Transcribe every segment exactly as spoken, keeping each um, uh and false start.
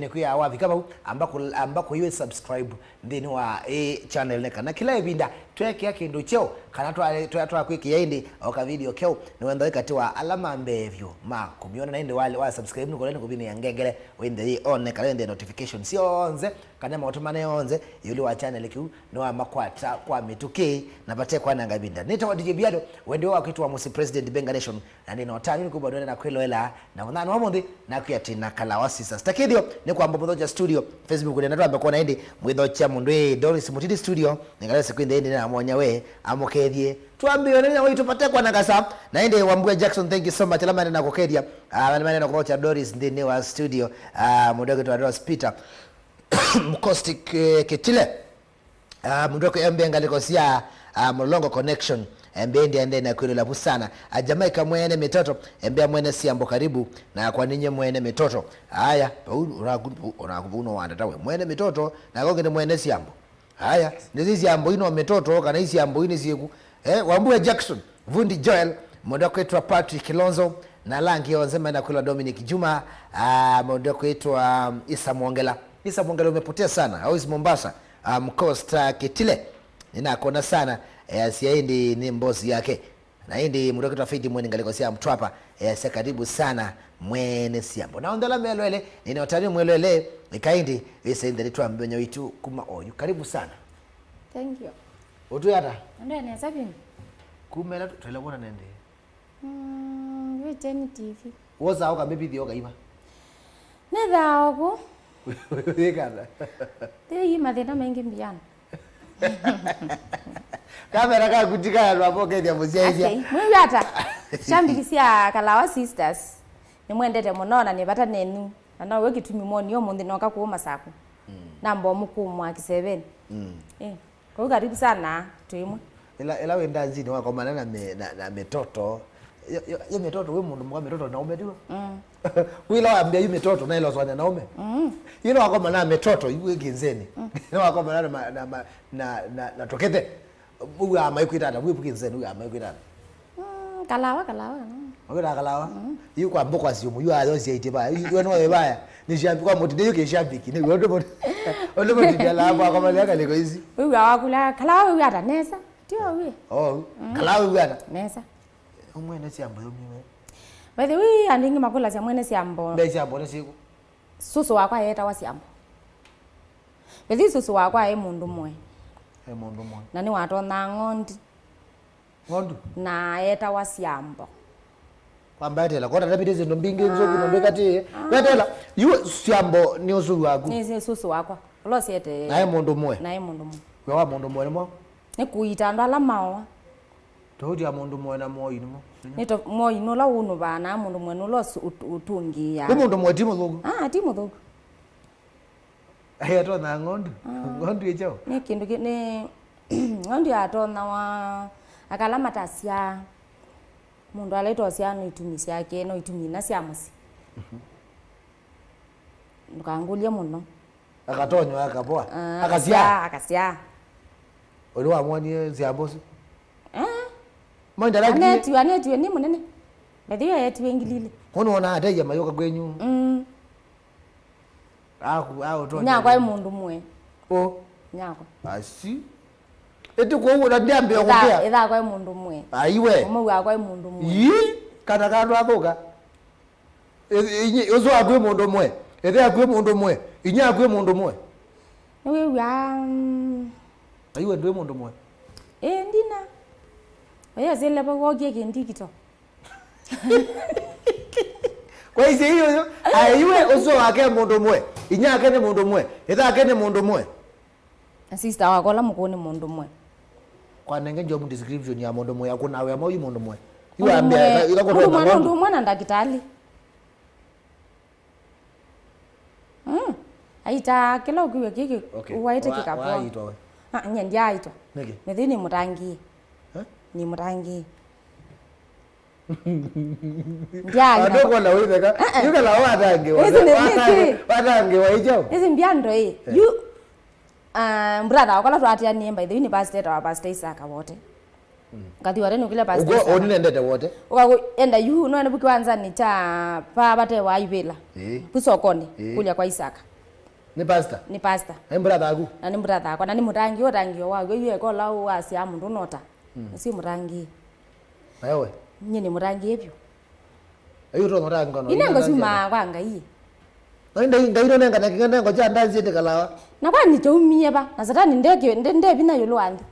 Nĩkwĩa wavika vau, amba kũ-, amba kũiw'a subscribe nthĩnĩ wa ĩ channel, nĩ kana kĩla ĩvinda twekĩa kĩndũ kyeũ, kana twa-, twa-, twakwĩkĩa ĩndĩ o ka video keũ, nĩwenda wĩ katĩ wa ala ma mbee vyũ ma kũmyona, na ĩndĩ wa, wa subscribe nũkũlea nĩkũvinĩa ngengele, wĩnthe yĩ on, nĩ kana wĩnthe notification syonthe, kana maũtũmane onthe ĩũlũ wa channel kĩu, nĩwamakwata kwa mĩtũkĩ, na vate kwananga ĩvinda. Nĩtawa D J Biado, wendĩ wa kwĩtwa mũsyĩ President Benga Nation, na nĩ na ũtanu nĩ kwĩw'a ndwenda na kwĩloela na mũthenya wa ũmũnthĩ, nakwĩa atĩ na Kalawa Sisters. Ta kĩthĩo, nĩ kwamba mũthokya studio, Facebook nĩ na twambe kuona ĩndĩ mwĩthokya mũndũ ĩ Doris Mutiti studio, nĩ ngalesi kwĩnthe ĩndĩ na mwanya we, amũkethie. Twambĩe nĩ na waitũ vate kwananga saa, na ĩndĩ Wambua Jackson, thank you so much. Ala maende na kũkethia, ah, ala maende na kũthokya Doris nthĩnĩ wa studio, ah, mũndũ ũkĩtwa Rose Peter. Caustic, eh, Kitile. Ah, mũndũ ũkũ embea ngalĩko sya, ah, Mlolongo Connection. Embea ĩndĩ aende na kwĩlũla vu sana. Ah, Jamaica mwene mĩtoto, embea mwene Siambo karibu. Na kwa ninye mwene mĩtoto. Aya, vau ũnaku, ũnaku vau no wanda tawe. Mwene mĩtoto, na konge nĩ mwene Siambo. Aya, nĩ si Siambo ino mĩtoto, kana i Siambo ini sieku. Eh, Wambua Jackson, Vundi Joel, mũndũ kwĩtwa Patrick Kilonzo, na langi onse maenda kwĩlwa Dominic Juma, ah, mũndũ kwĩtwa, um, Isa Mwongela. Isa Mwongela umepotea sana, how is Mombasa? Um, Costa Kitile, ninakona sana, eh, asia ĩndĩ nĩ mbosi yake. Na ĩndĩ mũndũ kwĩtwa Faith Mweni ngalĩko sya Mtwapa, eh, asia karibu sana mwene Siambo. Na onthe ala melwele, nina ũtanu mwelwele, ĩka ĩndĩ, wĩse ĩndĩ twambe mũthenya witũ kuma oyu. Karibu sana. Thank you. Ũtwĩ ata? Ndĩ nesa vyũ. Kumela tu-, twele kuona nende. Mm, wĩ Teni T V. Wosa oka maybe thio kaiva. Nĩ thao ku. Yekana. Tei mathĩna maingĩ mbiana. Kamera kakutika ya rwabo kethia mũsyaithya. Okay. Mwĩw'a ata? Shambiki sya Kalawa Sisters. Nĩmwendete mũno na nĩ vata nenyu. Na no wĩ kĩtumi moni ũmũnthĩ noka kũũ Masaku. Mm. Namba ũmũkũmwa kĩseveni. Mm. Eh. Kwa hiyo karibu sana, twĩ ĩmwe. Ĩla, ĩla wĩ ndanzinĩ wakomana na mĩ-, na, na mĩtoto. Yo, yo, yo mĩtoto, wĩ mũndũ mũka mĩtoto na ũme tiwa? Mm. Wĩla wambia yu mĩtoto, na ĩla ũswanya na ũme. Mm. Ĩla wakomana na mĩtoto, yu wĩ kĩnzeni. Mm. Ĩla wakomana na ma-, na ma-, na, na, na tũkĩthe. Wĩw'aa maikwĩta ata? Wĩ kĩnzeni, wĩw'aa maikwĩta ata? Mm, Kalawa, Kalawa. Mm. Makwĩtaa Kalawa? Mm. Yu kwa mbũkwa syũmũ, yu ayo syaitĩ vaya. Yu, yu no ĩvaya. Nĩ shambi kwa mũtinde yu kĩshambiki. Nĩ ũndũ mũtinde. Ũndũ mũtinde ala kwa kwa maleka liko hizi. Wĩw'aa wakula, Kalawa wĩw'aa ata nesa? Tiwa wĩ. Oh, mm. Kalawa wĩw'aa ata? Nesa. Umwene Siambo yomiwe. By the way, andũ aingĩ makũlasya mwene Siambo. Mbe Siambo nĩ siku. Susu wakwa yetawa Siambo. By the way, susu wakwa e mũndũ mwe. E mũndũ mwe. Na nĩ watonaa ng'ondi. Ng'ondu? Na etawa Siambo. Kwamba etela, kota tapite syĩndũ mbingĩ nzũku na ndwĩkatĩĩe. Ah. Wetela, yu Siambo nĩ ũsu waku. Nĩ, nĩ susu wakwa. Ũla ũsiete. Na e mũndũ mwe. Na e mũndũ mwe. Wĩa wa mũndũ mwe nĩ mwa? Nĩ kũita andũ ala maoa. Tofauti ya mũndũ mwe na mwoini mo. Nĩ to-, mwoini ũla ũnũvaa na mũndũ mwe nũla ũsu-, ũt-, ũtũngĩĩaa. Wĩ mũndũ mwe ti mũthũku? Ah, ti mũthũku. Ai, atonya ng'ondu. Ah. Ng'ondu ĩ kyaũ? Nĩ kĩndũ kĩ-, nĩ, ng'ondu yatonyawa akala matasya. Mũndũ ala ĩtosya no itumi syake, no itumi ina sya mũsyĩ. Mhm. Ndũkangũlye mũno. Akatonywa, akavoa. Ah, akasya. Akasya, akasya. Ũlĩ wamwonie Siambo ũsu? Eh? Maindala kĩĩ? Anetiwe, anetiwe nĩ mũnene. Bethiwe etiwe ngilili. Mũndũ wona ateia mayũka kwenyu. Mm. Aku, au to. Nyakwa e mũndũ mwe. O. Nyakwa. Asi. Eti kwa uo ndio ambia kukea. Ĩtha kwa e mũndũ mwe. Aiwe. Ũmwe wakwa e mũndũ mwe. Yi, kana kandu athuka. Ĩ-, inyi, ũsu aku e mũndũ mwe. Ĩthe aku e mũndũ mwe. Inya aku e mũndũ mwe. Nĩwĩw'aa, mm. Aiwe ndwĩ mũndũ mwe. Ĩ, ndina. Oya zile pa wokie kindikito. Kwa isi hiyo hiyo, aiwe ũsu wake mũndũ mwe, inyake nĩ mũndũ mwe, ĩthake nĩ mũndũ mwe. Na sister wakwa ũla mũkũũ nĩ mũndũ mwe. Kwa nenge job description ya mũndũ mwe, akuna wĩa mau yu mũndũ mwe. Yu mũndũ ambia, mwe, ika, ika mũndũ mwe nũndũ ũmwe na ndakĩtalĩ. Mm. Aitaa kĩla ũkwĩw'a kĩkĩ. Okay. Waĩtĩkĩka wa-, poa. Waaitwa we? Ah, nye ndyaaitwa. Nĩkĩ? Mĩthĩ nĩ mũtangĩĩ. Eh? Nĩ mũtangĩĩ. Andũ kona wĩtheka. Eh, eh. Yu kala watangiwa. Ĩsi nĩ, watangiwa, ĩsi. Watangiwa ĩkyaũ? Ĩsi mbia ndo ĩ. Eh. Yu, ah, brother wakwa la twatianie, by the way, nĩ pastor, etawa Pastor Isaac Kawote. Ngathi wate nukile pastor. Uko Isaka. Oni nendete wote. Ukaku enda yu no ene buki wanzani cha pa bate wa ivila. Eh. Pu sokoni. Eh. Kulia kwa Isaka. Ni pastor. Ni pastor. Ni brother aku. Na ni brother akwa na ni mutangi utangi wa yo yu ekola wa sia mundu nota. Mm. Si mutangi. Na yowe. Nye ni mutangi epyo. Ayo to no tangi no. Ine ngo suma kwa ngai. Na ndai ndai no nenga na kinga nengo cha ndanzi ndikalawa. Na kwa ni chaumie ba. Na satani ndeke nde nde bina yulu anthi.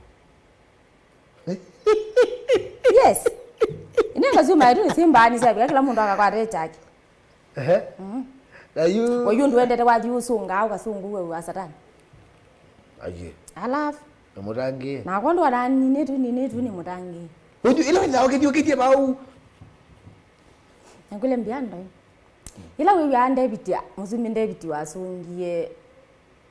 Yes. Inenga syuma yetu nisimbani syavika kila mundu akakwata chake. Ehe. Mm. Na yu. Kwa hiyo nduendete wathi usunga au kasungu we wa satani. Aje. Alafu. Na mutangi. Na kondo arani netu ni netu ni mutangi. Uju ile wenda ukithio kithie bau. Ngule mbiando. Ila wiw'aa David, musumi David wasungie,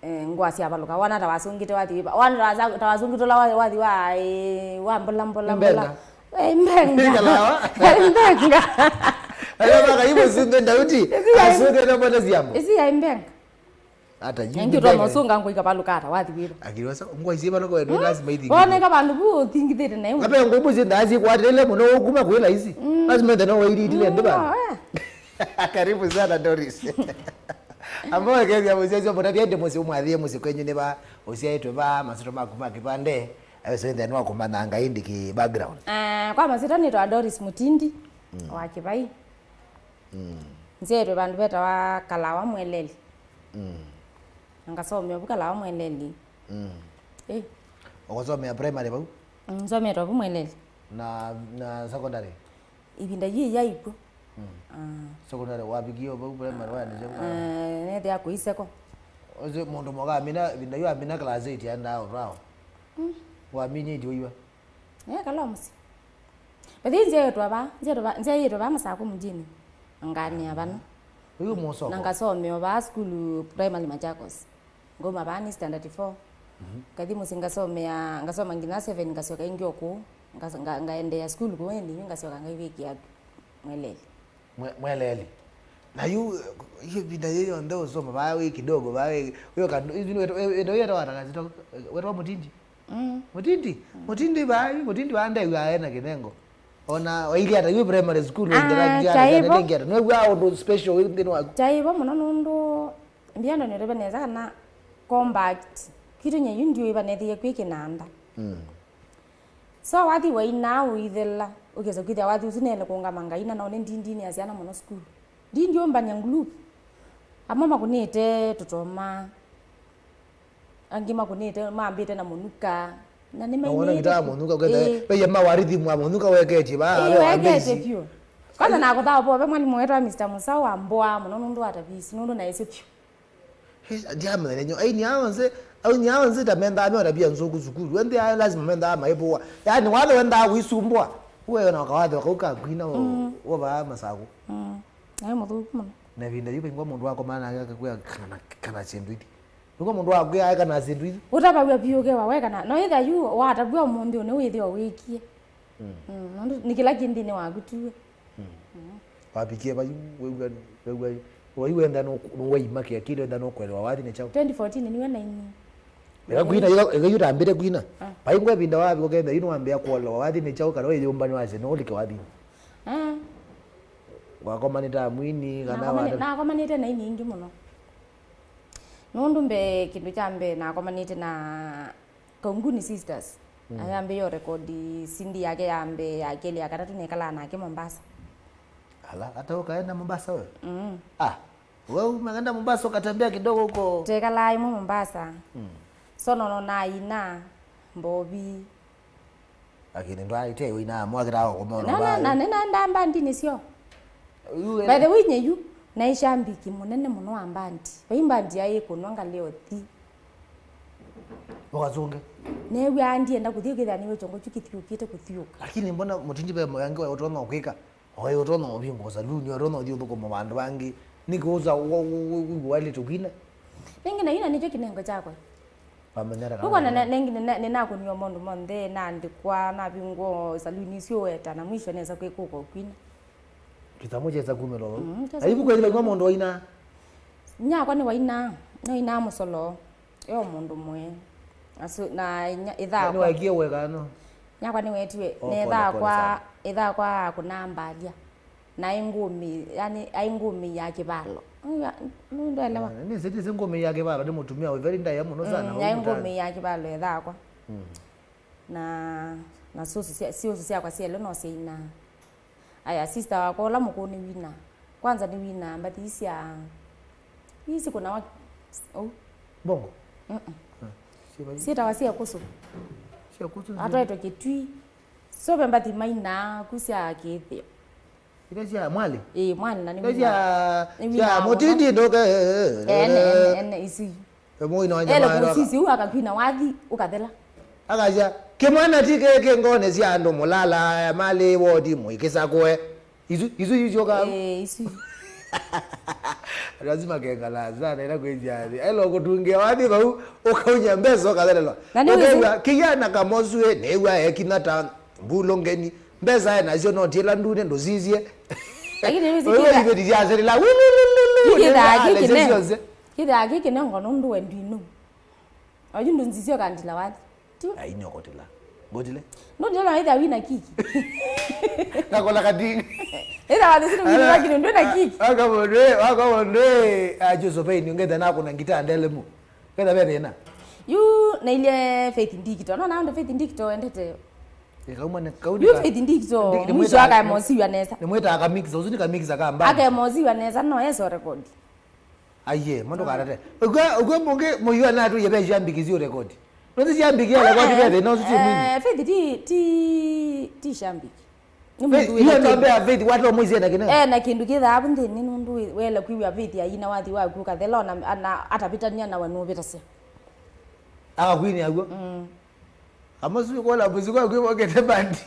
eh, ngũa sya valũka, wana ta wasungite wathi wĩva, wana ta wasa- ta wasungite ũla wa- wathi wa, eh, wa mbula mbula mbula. Mbenga. Eh, mbenga. Mbenga lawa. Eh, mbenga. Ayo baka ibo sunge Daudi. Isi ya- asungite mbona siambo. Isi ya mbenga. Hata yu. Ngi twa masunga ngũika valũka ta wathi wĩva. Akirwa sa ngwa isi valũka wetu lazima ithi. Woneka vandu vu thingithite na iwe. Kape ngwa ibo sinda asi kwa tele muno kuma kwela isi. Lazima ende no wairi tile ndeba. Karibu sana Doris. Ambao kethia mũsyaĩtwe mũtavya ĩndĩ mũsyĩ ũmwathie mũsyĩ kwenyu nĩ va ũsyaĩtwe va masoto maku ma kĩvande, awĩsĩnthĩa nĩ wa kũmanya Ngai ndĩkĩ background. Ah, kwa masita nĩtwa Doris Mutindi wa Kĩvai. Nzĩĩtwe vandũ vetawa Kalawa Mweleli. Na ngasomea vu Kalawa Mweleli. Eh. Ũkasomea primary vau? Nsometwe vu Mweleli. Na na secondary? Ivinda yii yaĩ kw'o. Ah. Secondary wavikie o vau primary waendesya vau? Ah, nethĩa kũiseko. Ũsĩ mũndũ mũka amina ivinda yu amina class eight aendaa ũtwao. Waminyĩtye ũiwa? Eh, kala mũsyĩ. But nzyaĩtwa va, nzyaĩtwa va, nzyaĩtwa va Masakũ mjini. Ngania vana. Ũyu mũsoko. Na ngasomea va school primary Machakos. Ngoma vaa nĩ standard four. Ngathi mũsyĩ ngasomea, ngasoma nginya seven, ngasyoka ĩngĩ o kũu. Ngas- nga- ngaendeea school kũu ĩndĩ yu ngasyoka ngaivĩkĩa Mweleli. Mwe- Mweleli. Na yu yu ĩvinda yĩ yonthe ũsoma vaa wĩ kidogo vaa wĩ wĩ kandu ĩndĩ wetwa wetwa wetwa watakazi wetwa Mutindi. Mutindi. Mutindi vaa yu Mutindi vaa ndew'a ena kĩnengo. Ona waili ata yu primary school interact ya nengeta nĩw'a ũndũ special wĩ nthĩnĩ waku. Kyaivo mũno nũndũ Mbiando nĩũtavya nesa kana compact, kwitũ nyie yu ndiũĩ vanethĩie kwĩ kĩnanda. So wathi wainaa ũithela, ũkesa kwĩthĩa wathi ũsu nĩele kũũngama ngaina, na ũne ndindinĩa syana mũno sukulu. Ndindiũmbany'a nguluvu. Amwe makũnĩte tũtoma, angĩ makũnĩte mambĩte na mũnuka. Na nĩ na wona mainĩte kitaa mũnuka ũkenda ĩĩ. Veiya ma wa rhythm wa mũnuka weketye vaa. Ĩĩ, weketye vyũ. Kwanza nakũthaa ũvoo ve mwalimũ wetwa Mister Musau wa Mboa mũno nũndũ wa tavisi nũndũ naĩsĩ vyũ. Ndiamanya nyo aini ao nze aini ao nze ta mendaa me ona pia nzuku sukulu wende ayo lazima mendaa maipua yani wathe wendaa kuisumbua uwe na kawathe wakauka kwina wo vaa Masakũ. Naĩ mũthũku mũno. Na vinda yu kaingwa mũndũ wakomana nake akakwĩa kana kana chindu ithi. Nĩkwa mũndũ wakwĩa aeka na syĩndũ isu. Ũtavaw'a vyũ ũkewa weka na no ĩthĩa yu watavw'a ũmũnthĩ ũnĩ wĩthĩwa wĩkie. Mm, nũndũ nĩ kĩla kĩ nthĩnĩ waku tuwe. Wapikie vayu wew'a wew'a wai wenda nũwaima kĩakili wenda nũkwelewa wathi nĩ kyaũ. Twenty fourteen niwe naini. Eka kwina eka yu tambĩte kwina. Vai ngwe vinda wavi ũkenda yu nĩwambĩa kuolewa wathi nĩ kyaũ kana wĩyũmbani wasye nũlike wathi. Wakomani ta mwini kana nakomanĩte na ini ingĩ mũno. Nũndũ mbee kĩndũ kya mbee nakomanĩte na Kaunguni Sisters. Ayambĩĩe ũrekodi C D yake ya mbee, ya kelĩ, ya katatũ nekalaa nake Mombasa. Ala, hata ukaenda Mombasa wewe? Mm. Ah, wewe umeenda Mombasa ukatembea kidogo huko? Twekalaa ĩmwe Mombasa. Mm. So nono naina mbovi. Lakini ndwaite wina mwakira kumona na na na nenda mbandini sio. By the way nyeyu na ishambiki munene muno wa mbandi. Vai mbandi ya ikunwa ngaleo thi. Ukasunge. Newe andienda kuthi kithia niwe chongo chukithiukite kuthiuka. Lakini mbona Mutindi ve moyangi wa utono kwika? Oyo ũtonya ũvingũa saluni, ũtonya ũthi ũthũkũma vandũ vangĩ. Nĩkĩ ũsa wali tũkwina? Nĩngĩ na ina nĩkyo kĩnengo kyakwa. Wamanyara kana. Nĩnakũniwa maũndũ monthe, naandĩkwa, navingũa saluni isu weta, na mwisho nesa kwĩkũka ũkwina. Kĩsamũ kyesa kumĩla ũu. Mm, kyesa. Aibu kwethĩla kuma mũndũ waina. Nyakwa nĩ waina, nĩ waina mũsolo. Yo mũndũ mwe. Asu na inya ithaa. Nĩ waikie weka no. Yakwa nĩwetiwe, oh, na pole, pole ĩthakwa sana. Ĩthakwa kũnambalia. Na aingũmĩ, yani, aingũmĩ ya kĩvalo. Nĩndwelewa. Eh, nĩ siti singũmĩ ya kĩvalo, nĩ mũtumia wĩ very ndaĩa mũno sana. Mm, aingũmĩ ya kĩvalo ĩthakwa. Mm. Na, na syũsũ sya, syũsũ syakwa syelĩ no syaina. Aya, sister wakwa ũla mũkũũ nĩ wina. Kwanza nĩ wina mbathi sya, isi kuna wa, oh. Bongo? Mm-mm. Ah, sio bai. Sitawa sya kusu. Sio kusu. Atwaitwe kitwi. So ve mbathi maina ku sya kĩthĩo. Ila sya mwali? Ĩĩ, mwali na nĩ ila wina. Sya, nĩ wina sya wa mũtindi mũno. Ndoke. Ene, ene, ene, isi. Ĩmwe ino anja ele maĩroka. Kusisi u akakwina wathi, ũkathela. Akasya, "Kĩmwana ti kĩkĩ ngone sya andũ mũlala, malĩ wodi mũikĩsakũe." Isu, isu isyoka. Eh, isu. Lazima kengala sana, ila kwĩsya athi. Elo kũtungĩa wathi vau, ũkaunya mbesa, ũkathelelwa. Na nĩ ũkew'a, wĩsĩ- kĩyana kamosue, nĩw'a ekina ta mbulongeni. Mbesa e nasyo no tiela ndune ndũsisye. Lakini nĩ wĩsĩ ũyũ kĩtha- iveti sya serila, wululululu, yu kĩthaa nĩw'a kĩkĩ alesya ne- syonse. Kĩthaa kĩkĩ nengo nũndũ we ndwinũ. Oyu ndũnzisyo kandila wathi. Ti? Ai, nyokotela. Ngotile? Ndũndĩla ĩtha wina kiki. Ngakola katingi. Ĩtha wathi sino wina kiki ndwina kiki. Waka mondwe, waka mondwe. A Josephine, ngetha nakũna ngita ndelemu. Ngetha ve thĩna. Yu nailie Faith Ndikito. No, na ndo Faith Ndikito endete. Ikauma ne kauni. Yu Faith Ndikito, mwisho aka emosiwa nesa. Nĩ mwĩta aka mix, usu nĩ ka mix aka mbandi. Aka emosiwa nesa, no eso record. Aiye, mũndũ karate. Ũkw'a, ũkw'a mũngĩ mũyua na tu yebe shambiki sio record. No ti shambiki ya record. Eh, be thĩna ũsu ti mwini. Eh, Faith ti, ti, ti shambiki. Nĩ Faith, mũndũ wĩna hiyo kĩndũ. Ndio mbea Faith, watu wa mwezi na kina. Eh, na kĩndũ kĩthaa avu nthĩnĩ nũndũ wĩ- wela kwĩw'a Faith aina wathi waku ũkathela ona ana atavĩtania nawe nũvĩtasya. Akakwini aguo. Mm. Amwe sijui kuona mbuzi kwa kwĩmokete bandi.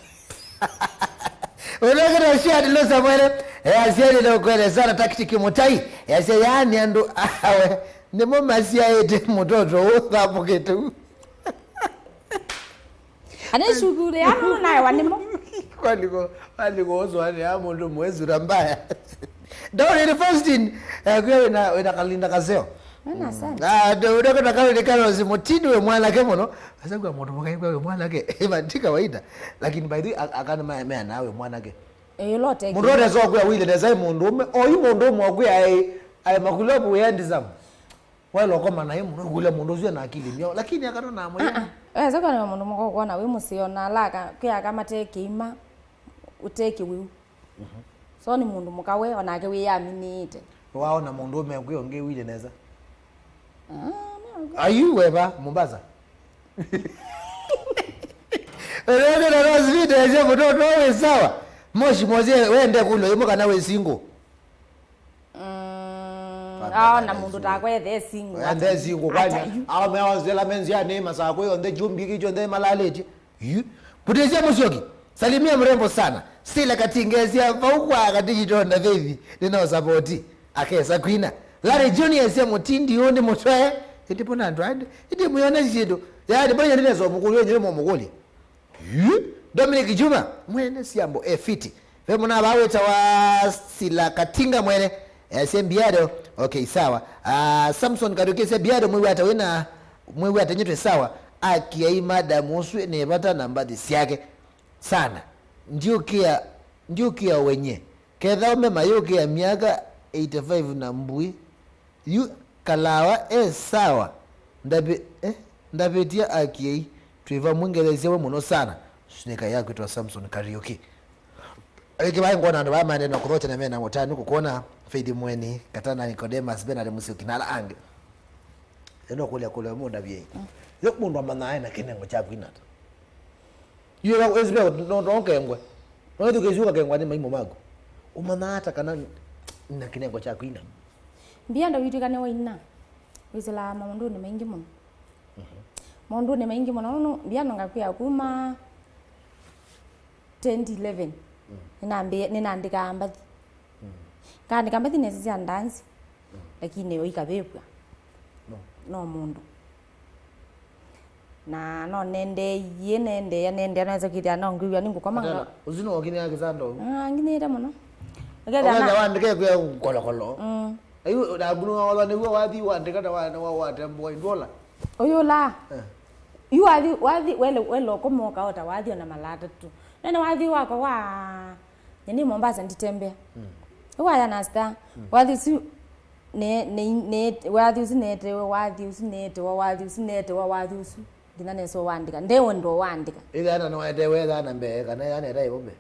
Ũnekete Shad Lusa mwene, eh, asiani na ukwele sana Tactic Mutai, eh, asia yaani andũ awe, nĩmo masiaĩte mũtoto ũũ thapũkĩte ũũ. Ane shukuru ya no nayo wanimo. Kwaliko, kwaliko ozo ane ya mũndũ mwezura mbaya. Ndorĩte Faustin, eh, kwĩ wĩna, wĩna kalinda kaseo. Wena sana. Ah, ndo, ndo, ndo, Carol, Carol, Mutindi wĩ mwanake mũno. Asa kwa mũndũ mũka kwa wĩ mwanake, ĩva ti kawaida. Lakini by the way, a- akana ma- mea nawe mwanake. Eh, lote. Mũndũ ũte so kwa wile nesa mũndũ ũme, oyu mũndũ ũme kwa ai, ai makulobu we handsome. Wala ũkoma naye mũno, kule mũndũ ũcio na akili mĩao, lakini akana na mũyo. Ah, ah. Weza kwa mũndũ mũka kuona wĩ mũseo na alaka, kwa akamate kĩima, ũte kĩwĩu. Mhm. So nĩ mũndũ mũka we, onake wĩyaminĩte. Waona mũndũ ũme kwĩ ũngĩ wile nesa? Ah, no. Ayu weva Mombasa. Rose Vita ese mũtoto wĩ sawa. Moshi mozie wende kulo imo kana wĩ single. Mm, aona mũndũ takwa ethe single. Ethe single kwani. Aome aonzela menzi ya neema saa kwa yonthe jumbi kicho nthe malaleti. Yu. Kutizia Musyoki. Salimia mrembo sana. Sila Katinga sia vau kwa Katiji tonda baby. Nina usapoti. Akesa kwina. Larry Junior sia Mutindi undi mutwe. Indi pona ndo andi. Indi muyona shindu. Ya ndi banya nina so mukuli wenye mo mukuli. Yu. Dominic Juma. Mwene siambo e fiti. Ve mũna vaa wĩtawa Sila Katinga mwene. Ese mbiado. Okay, sawa. Ah, Samson Kaduki ese mbiado mwĩw'ata wĩna mwĩw'ata nyitwe sawa. Akiai madam ũsu nĩ vata na mbathi syake. Sana. Ndiũkĩa, ndiũkĩa wenye. Ketha ũme mayũkĩa myaka eighty-five na mbui. Yu Kalawa e sawa. Ndavi-, eh, ndavĩtya akiai. Twĩ vamwe ngetheesya we mũno sana. Sunika yakwĩtwa Samson Kariuki. Ĩkĩ vai ngona andũ vaa maendee na kũthokya na mena mũtanu kũkona Faith Mweni, Katana Nicodemus, Bernard Musyoki na ala angĩ. Ĩno kũlya kũlya mũndũ ndavyei. Mm. Yo mũndũ amanyaa na kĩnengo kya kwina ata. Yu ĩla wĩsĩ ve no ndongengwe. No ĩthu kĩsiuka kengwa nĩ maimo maku. Ũmanyaa ata kana na kĩnengo kya kwina? Mbia ndawitĩkane waina. Wĩsĩlaa maũndũnĩ maingĩ mũno. Mhm. Maũndũnĩ maingĩ mũno, nũndũ mbia no ngakwĩa kuma twenty eleven, mm, nĩnambĩ-, nĩnaandĩkaa mbathi. Mm. Ngaandĩka mbathi nesa sya ndanzi, mm, lakini yo ikavĩvw'a. No. No mũndũ. Na no nendeeie, nendeea, nendeea, naweza kwĩthĩa no ngwĩw'a nĩngũkoma. Atala, nga- ũsu nĩwokinĩa kĩsanda ũu? Ah, nginyĩte mũno. Ũkethĩa ũkethĩa na- wandĩke kwĩa kolokolo. Mm. Ayu, na ngunu wa nĩw'o wathi wandĩka na wa, wa, wa tembo wa indwola. Ũyũ la. Eh. Yu wathi, wathi, wele, wele ũkoma ũkaota, wathi ona mara atatũ. Nene wathi wakwa wa, nyeni Mombasa nditembea. Mm. Yu waya na star. Mm. Wathi ũsu, ne, ne, ne, wathi ũsu netewe, wathi ũsu netewa, wathi ũsu netewa, wathi ũsu. Nginya nesa ũwandĩka. Nde wendo ũwandĩka. Ĩthana nĩwaetewe ĩthana mbee, kana ĩthana ĩtaĩvo mbee?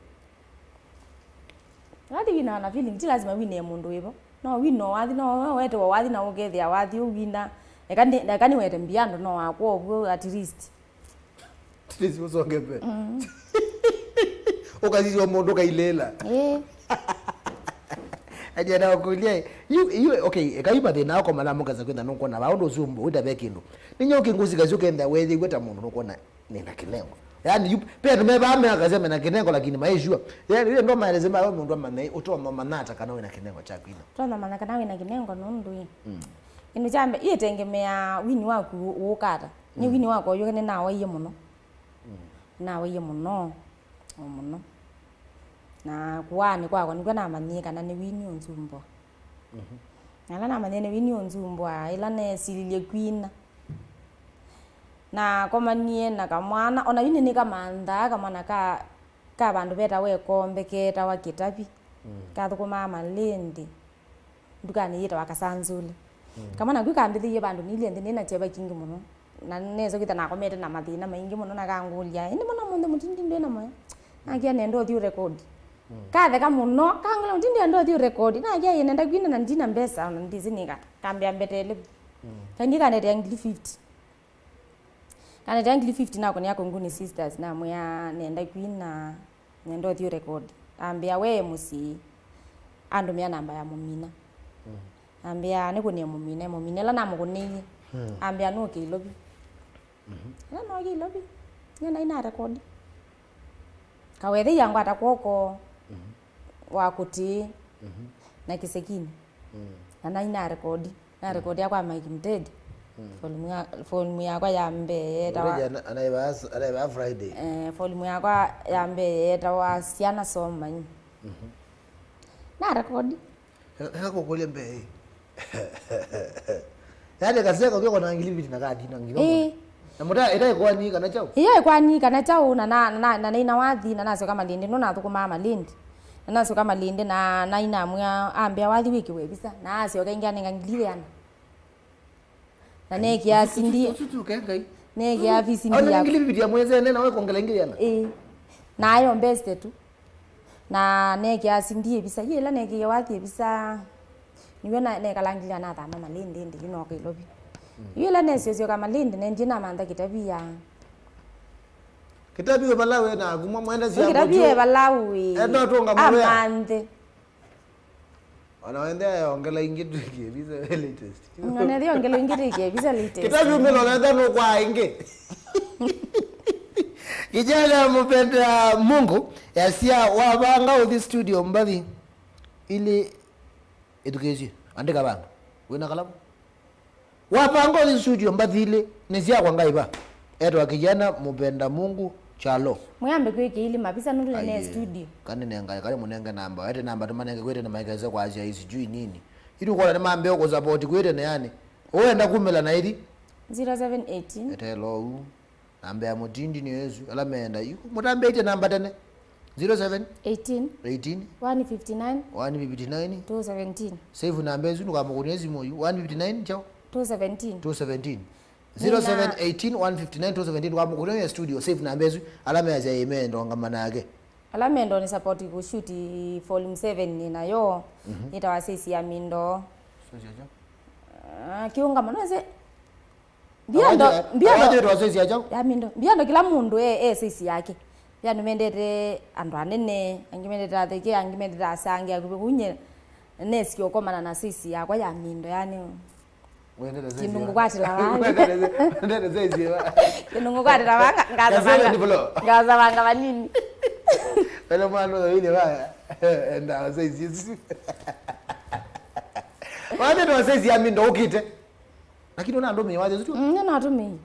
Wathi wina na feeling, ti lazima wine mũndũ wĩvo. No wino wathi, no we wetewa wathi na ũkethĩa wathi ũwina. Eka nĩ, eka nĩwete mbiando no wakwa ũvuo at least. At least ũsonge mbee. Mm. Ũkasisya mũndũ ũkailĩla. Eh. Aja na ũkũlya, you, you, okay, eka yu mathĩna ako mala mũkasa kwenda nũkona, va ũndũ ũsu wĩta ve kĩndũ. Nĩ nyoke ngũsika syo kenda wethĩwe ta mũndũ nũkona. Nina kĩnengo. Yaani, yu, pe andũ mevaa meakasya mena kĩnengo, lakini maĩsua. Yaani, ile ndo maeleze mayo mũndũ amanye, ũtonya ũmanya ata kana wĩna kĩnengo kya kwina. Ũtonya ũmanya kana wĩna kĩnengo nũndũ ĩ. Mm. Kĩndũ kya mbee, ĩtengemea wini waku ũkata. Nĩ mm. Wini wakwa ũyũke nĩnawaie mũno. Mm. Nawaie mũno. O mũno. Na kũaanĩ kwakwa nĩkw'o namanyie kana nĩ wini ũnzumbwa. Mhm. Na ĩla namanyie nĩ wini ũnzumbwa, ĩla nesililye kwina. Nakomanie na kamwana, ona yu nĩnĩkamanthaa kamwana ka, ka vandũ vetawa Ĩkombe, ketawa Kĩtavi. Mm. Kathũkũmaa malĩndĩ ndukanĩ yĩtawa Kasanzule. Mm. Kamwana kau kambĩthĩie vandũ nilye nthĩ nĩna kyeva kingĩ mũno. Na nesa kwĩtha nakomete na mathĩna maingĩ mũno na kangũlya, "Ĩndĩ mũno mũnthĩ mũtindi ndwĩ na mwe?" Nakia, "Nenda ũthi ũrekodi." Mm. Katheka mũno, kangũlya, "Mũtindi nenda ũthi ũrekodi." Nakia, "Ĩĩ nenda kwina na ndina mbesa, ona ndĩsĩ nĩka." Kambĩa mbetele. Mm. Kaindi kanetea ngili fifty. Kanetea ngili fifty nakũnĩa Kũnguni Sisters, namwĩa, "Nenda kwina, nenda ũthi ũrekodi." Ambĩa, "We mũsyĩ." Andũmĩa namba ya mũmina. Mm. Ambĩa, "Nĩkũnĩe mũmina." Mũmina ĩla namũkũnĩie. Mm. Ambĩa, "Nũke Ilovi." Mhm. Ĩla nookie Ilovi, nĩnaĩ na rekodi. Kawethei angwata kw'oko, mhm, wa kũtĩĩ, mhm, na kĩsekinĩ. Mm. Na naĩ na rekodi. Na rekodi yakwa Mike Mtedi. Mm. Volume ya, volume yakwa ya mbee yetawa, anaivaa Friday. Eh, volume yakwa ya mbee yetawa Syana Soma Nyi. Mhm. Na rekodi. Eka kũkũlya mbee. Yaani kaseko kyo kona ngili mbili na kadi na ngili. Eh. Na mũta ĩta ĩkwani kana chao? Iyo ĩkwani kana chao na na na na ina wathi na nasyoka malindi no nathũkũmaa malindi. Na nasyoka malindi na na inamwĩa ambĩa wathi wĩkĩwe visa na asyoka ĩngĩ anenga ngili ĩana. Na nekia sindi. Usutu kengai. Nekia visi. Ona ndia ngili mbili ya mwezi nena we kongela ngili ĩana. Eh. Na ayo mbeste tu. Na neekĩa sindi ĩvisa, yĩla neekĩie wathi ĩvisa, nĩw'o na-, nekalangilya nathama Malindi ĩndĩ yu nooka Ilovi. Mm. Yu yĩla nesyoka Malindi, nendie namantha Kĩtavi ya. Kĩtavi wĩ vala wĩ na kuma mwenda sia Kĩtavi mũtũ. Ĩ vala wĩ. Enda ũtũnga mũvea. Amanthe. Ona wende ayongela ingĩ twĩkie visa latest. Ona nethĩ ongela ingĩ twĩkie visa latest. Kĩtavi umĩla ona enda nũkwaa ingĩ. Kijana mpenda Mungu, yasia wavanga ũthi studio mbathi ili ĩthukĩĩsye. Andĩka vandũ. Wĩna kalamu? Wavanga ũthi studio mbathi ili nĩ syakwa ngaiva. Etwa kijana mpenda Mungu Kyalo. Mwĩambe kwĩkĩa ili mavisa nũndũ nĩ studio. Kani nengae, kani mũnenge namba. Ete namba tũmanenge kwĩte na maikese kwasya sijui nini. Ĩndĩ ũkwona nĩmambĩĩe kũsapoti kwĩte na yani. Ũenda kumĩla na ithi? Zero seven eighteen. Etelo ũu. Namba ya mũtindi nĩ ĩsu, ala meenda. Yu, mũtambĩĩtye namba tene. Zero seven? Eighteen. Eighteen. One fifty-nine. One fifty-nine. Two seventeen. Save namba ĩsu, ndũkamũkũnĩe simũ yu. One fifty-nine, chao? Two seventeen. Two seventeen. Nina- Zero seven eighteen, one fifty-nine, two seventeen, ndũkamũkũnĩe ya studio. Save namba ĩsu, ala measya ĩĩ meenda ũngama nake. Ala meenda nĩ support kũshoot volume seven nĩnayo. Mhm. Yĩtawa Sesi ya Mindo. Sesi ya chao? Ah, kĩũngamo, no ĩse Mbiondo, mbiondo. Awajĩtwa size ya kyaũ? Ya mindo. Mbiondo kĩla mũndũ e, e size yake. Ve andũ mendete andũ anene, angĩ mendete atheke, angĩ mendete asange, akuvĩ kũu nye nesi ũkomana na size yakwa ya mindo, yani. Wendete size kĩndũ ya- ngũkwatĩla vaa. Wendete size ya- Kĩndũ ngũkwatĩla vaa, nga- Ya seven floor. Ngasavanga vanini. Wele mwana ũyũ ile vaya. Enda size isu. Wendete size ya mindo ũkite. Lakini ona andũ mĩwaja tu. Mm, nĩ natũmĩi.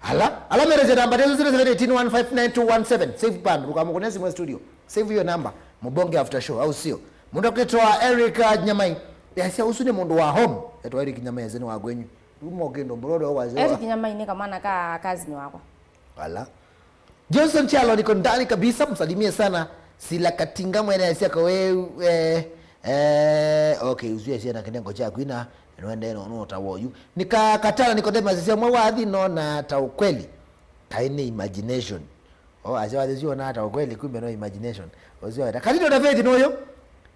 Ala, ala mereje namba tezo zero seven eighteen one five nine two one seven. Save band, ruka mukone simu studio. Save hiyo namba. Mubonge after show, au sio? Mundu akitwa Eric, uh, Nyamai. Yasia usu ni mundu wa home. Etwa Eric Nyamai, eze ni wa kwenyu. Uma ũkĩndũ mbũrũdũ wa wasyo. Eti kinya mainĩ kamwana ka cousin wakwa. Ala. Johnson Chalo, niko ndani kabisa, msalimie sana. Sila Katinga, mwene Asia Kawe, eh, eh, okay, uzuia siana kinengo cha kwina, nwende no no tawoyu. Nika Katana Nicodemus, sisi mwa wathi no na ta ukweli. Kaini imagination. Oh, acha wathi sio na ta ukweli, kumbe no imagination. Ozio ta. Katito na Faith no yo.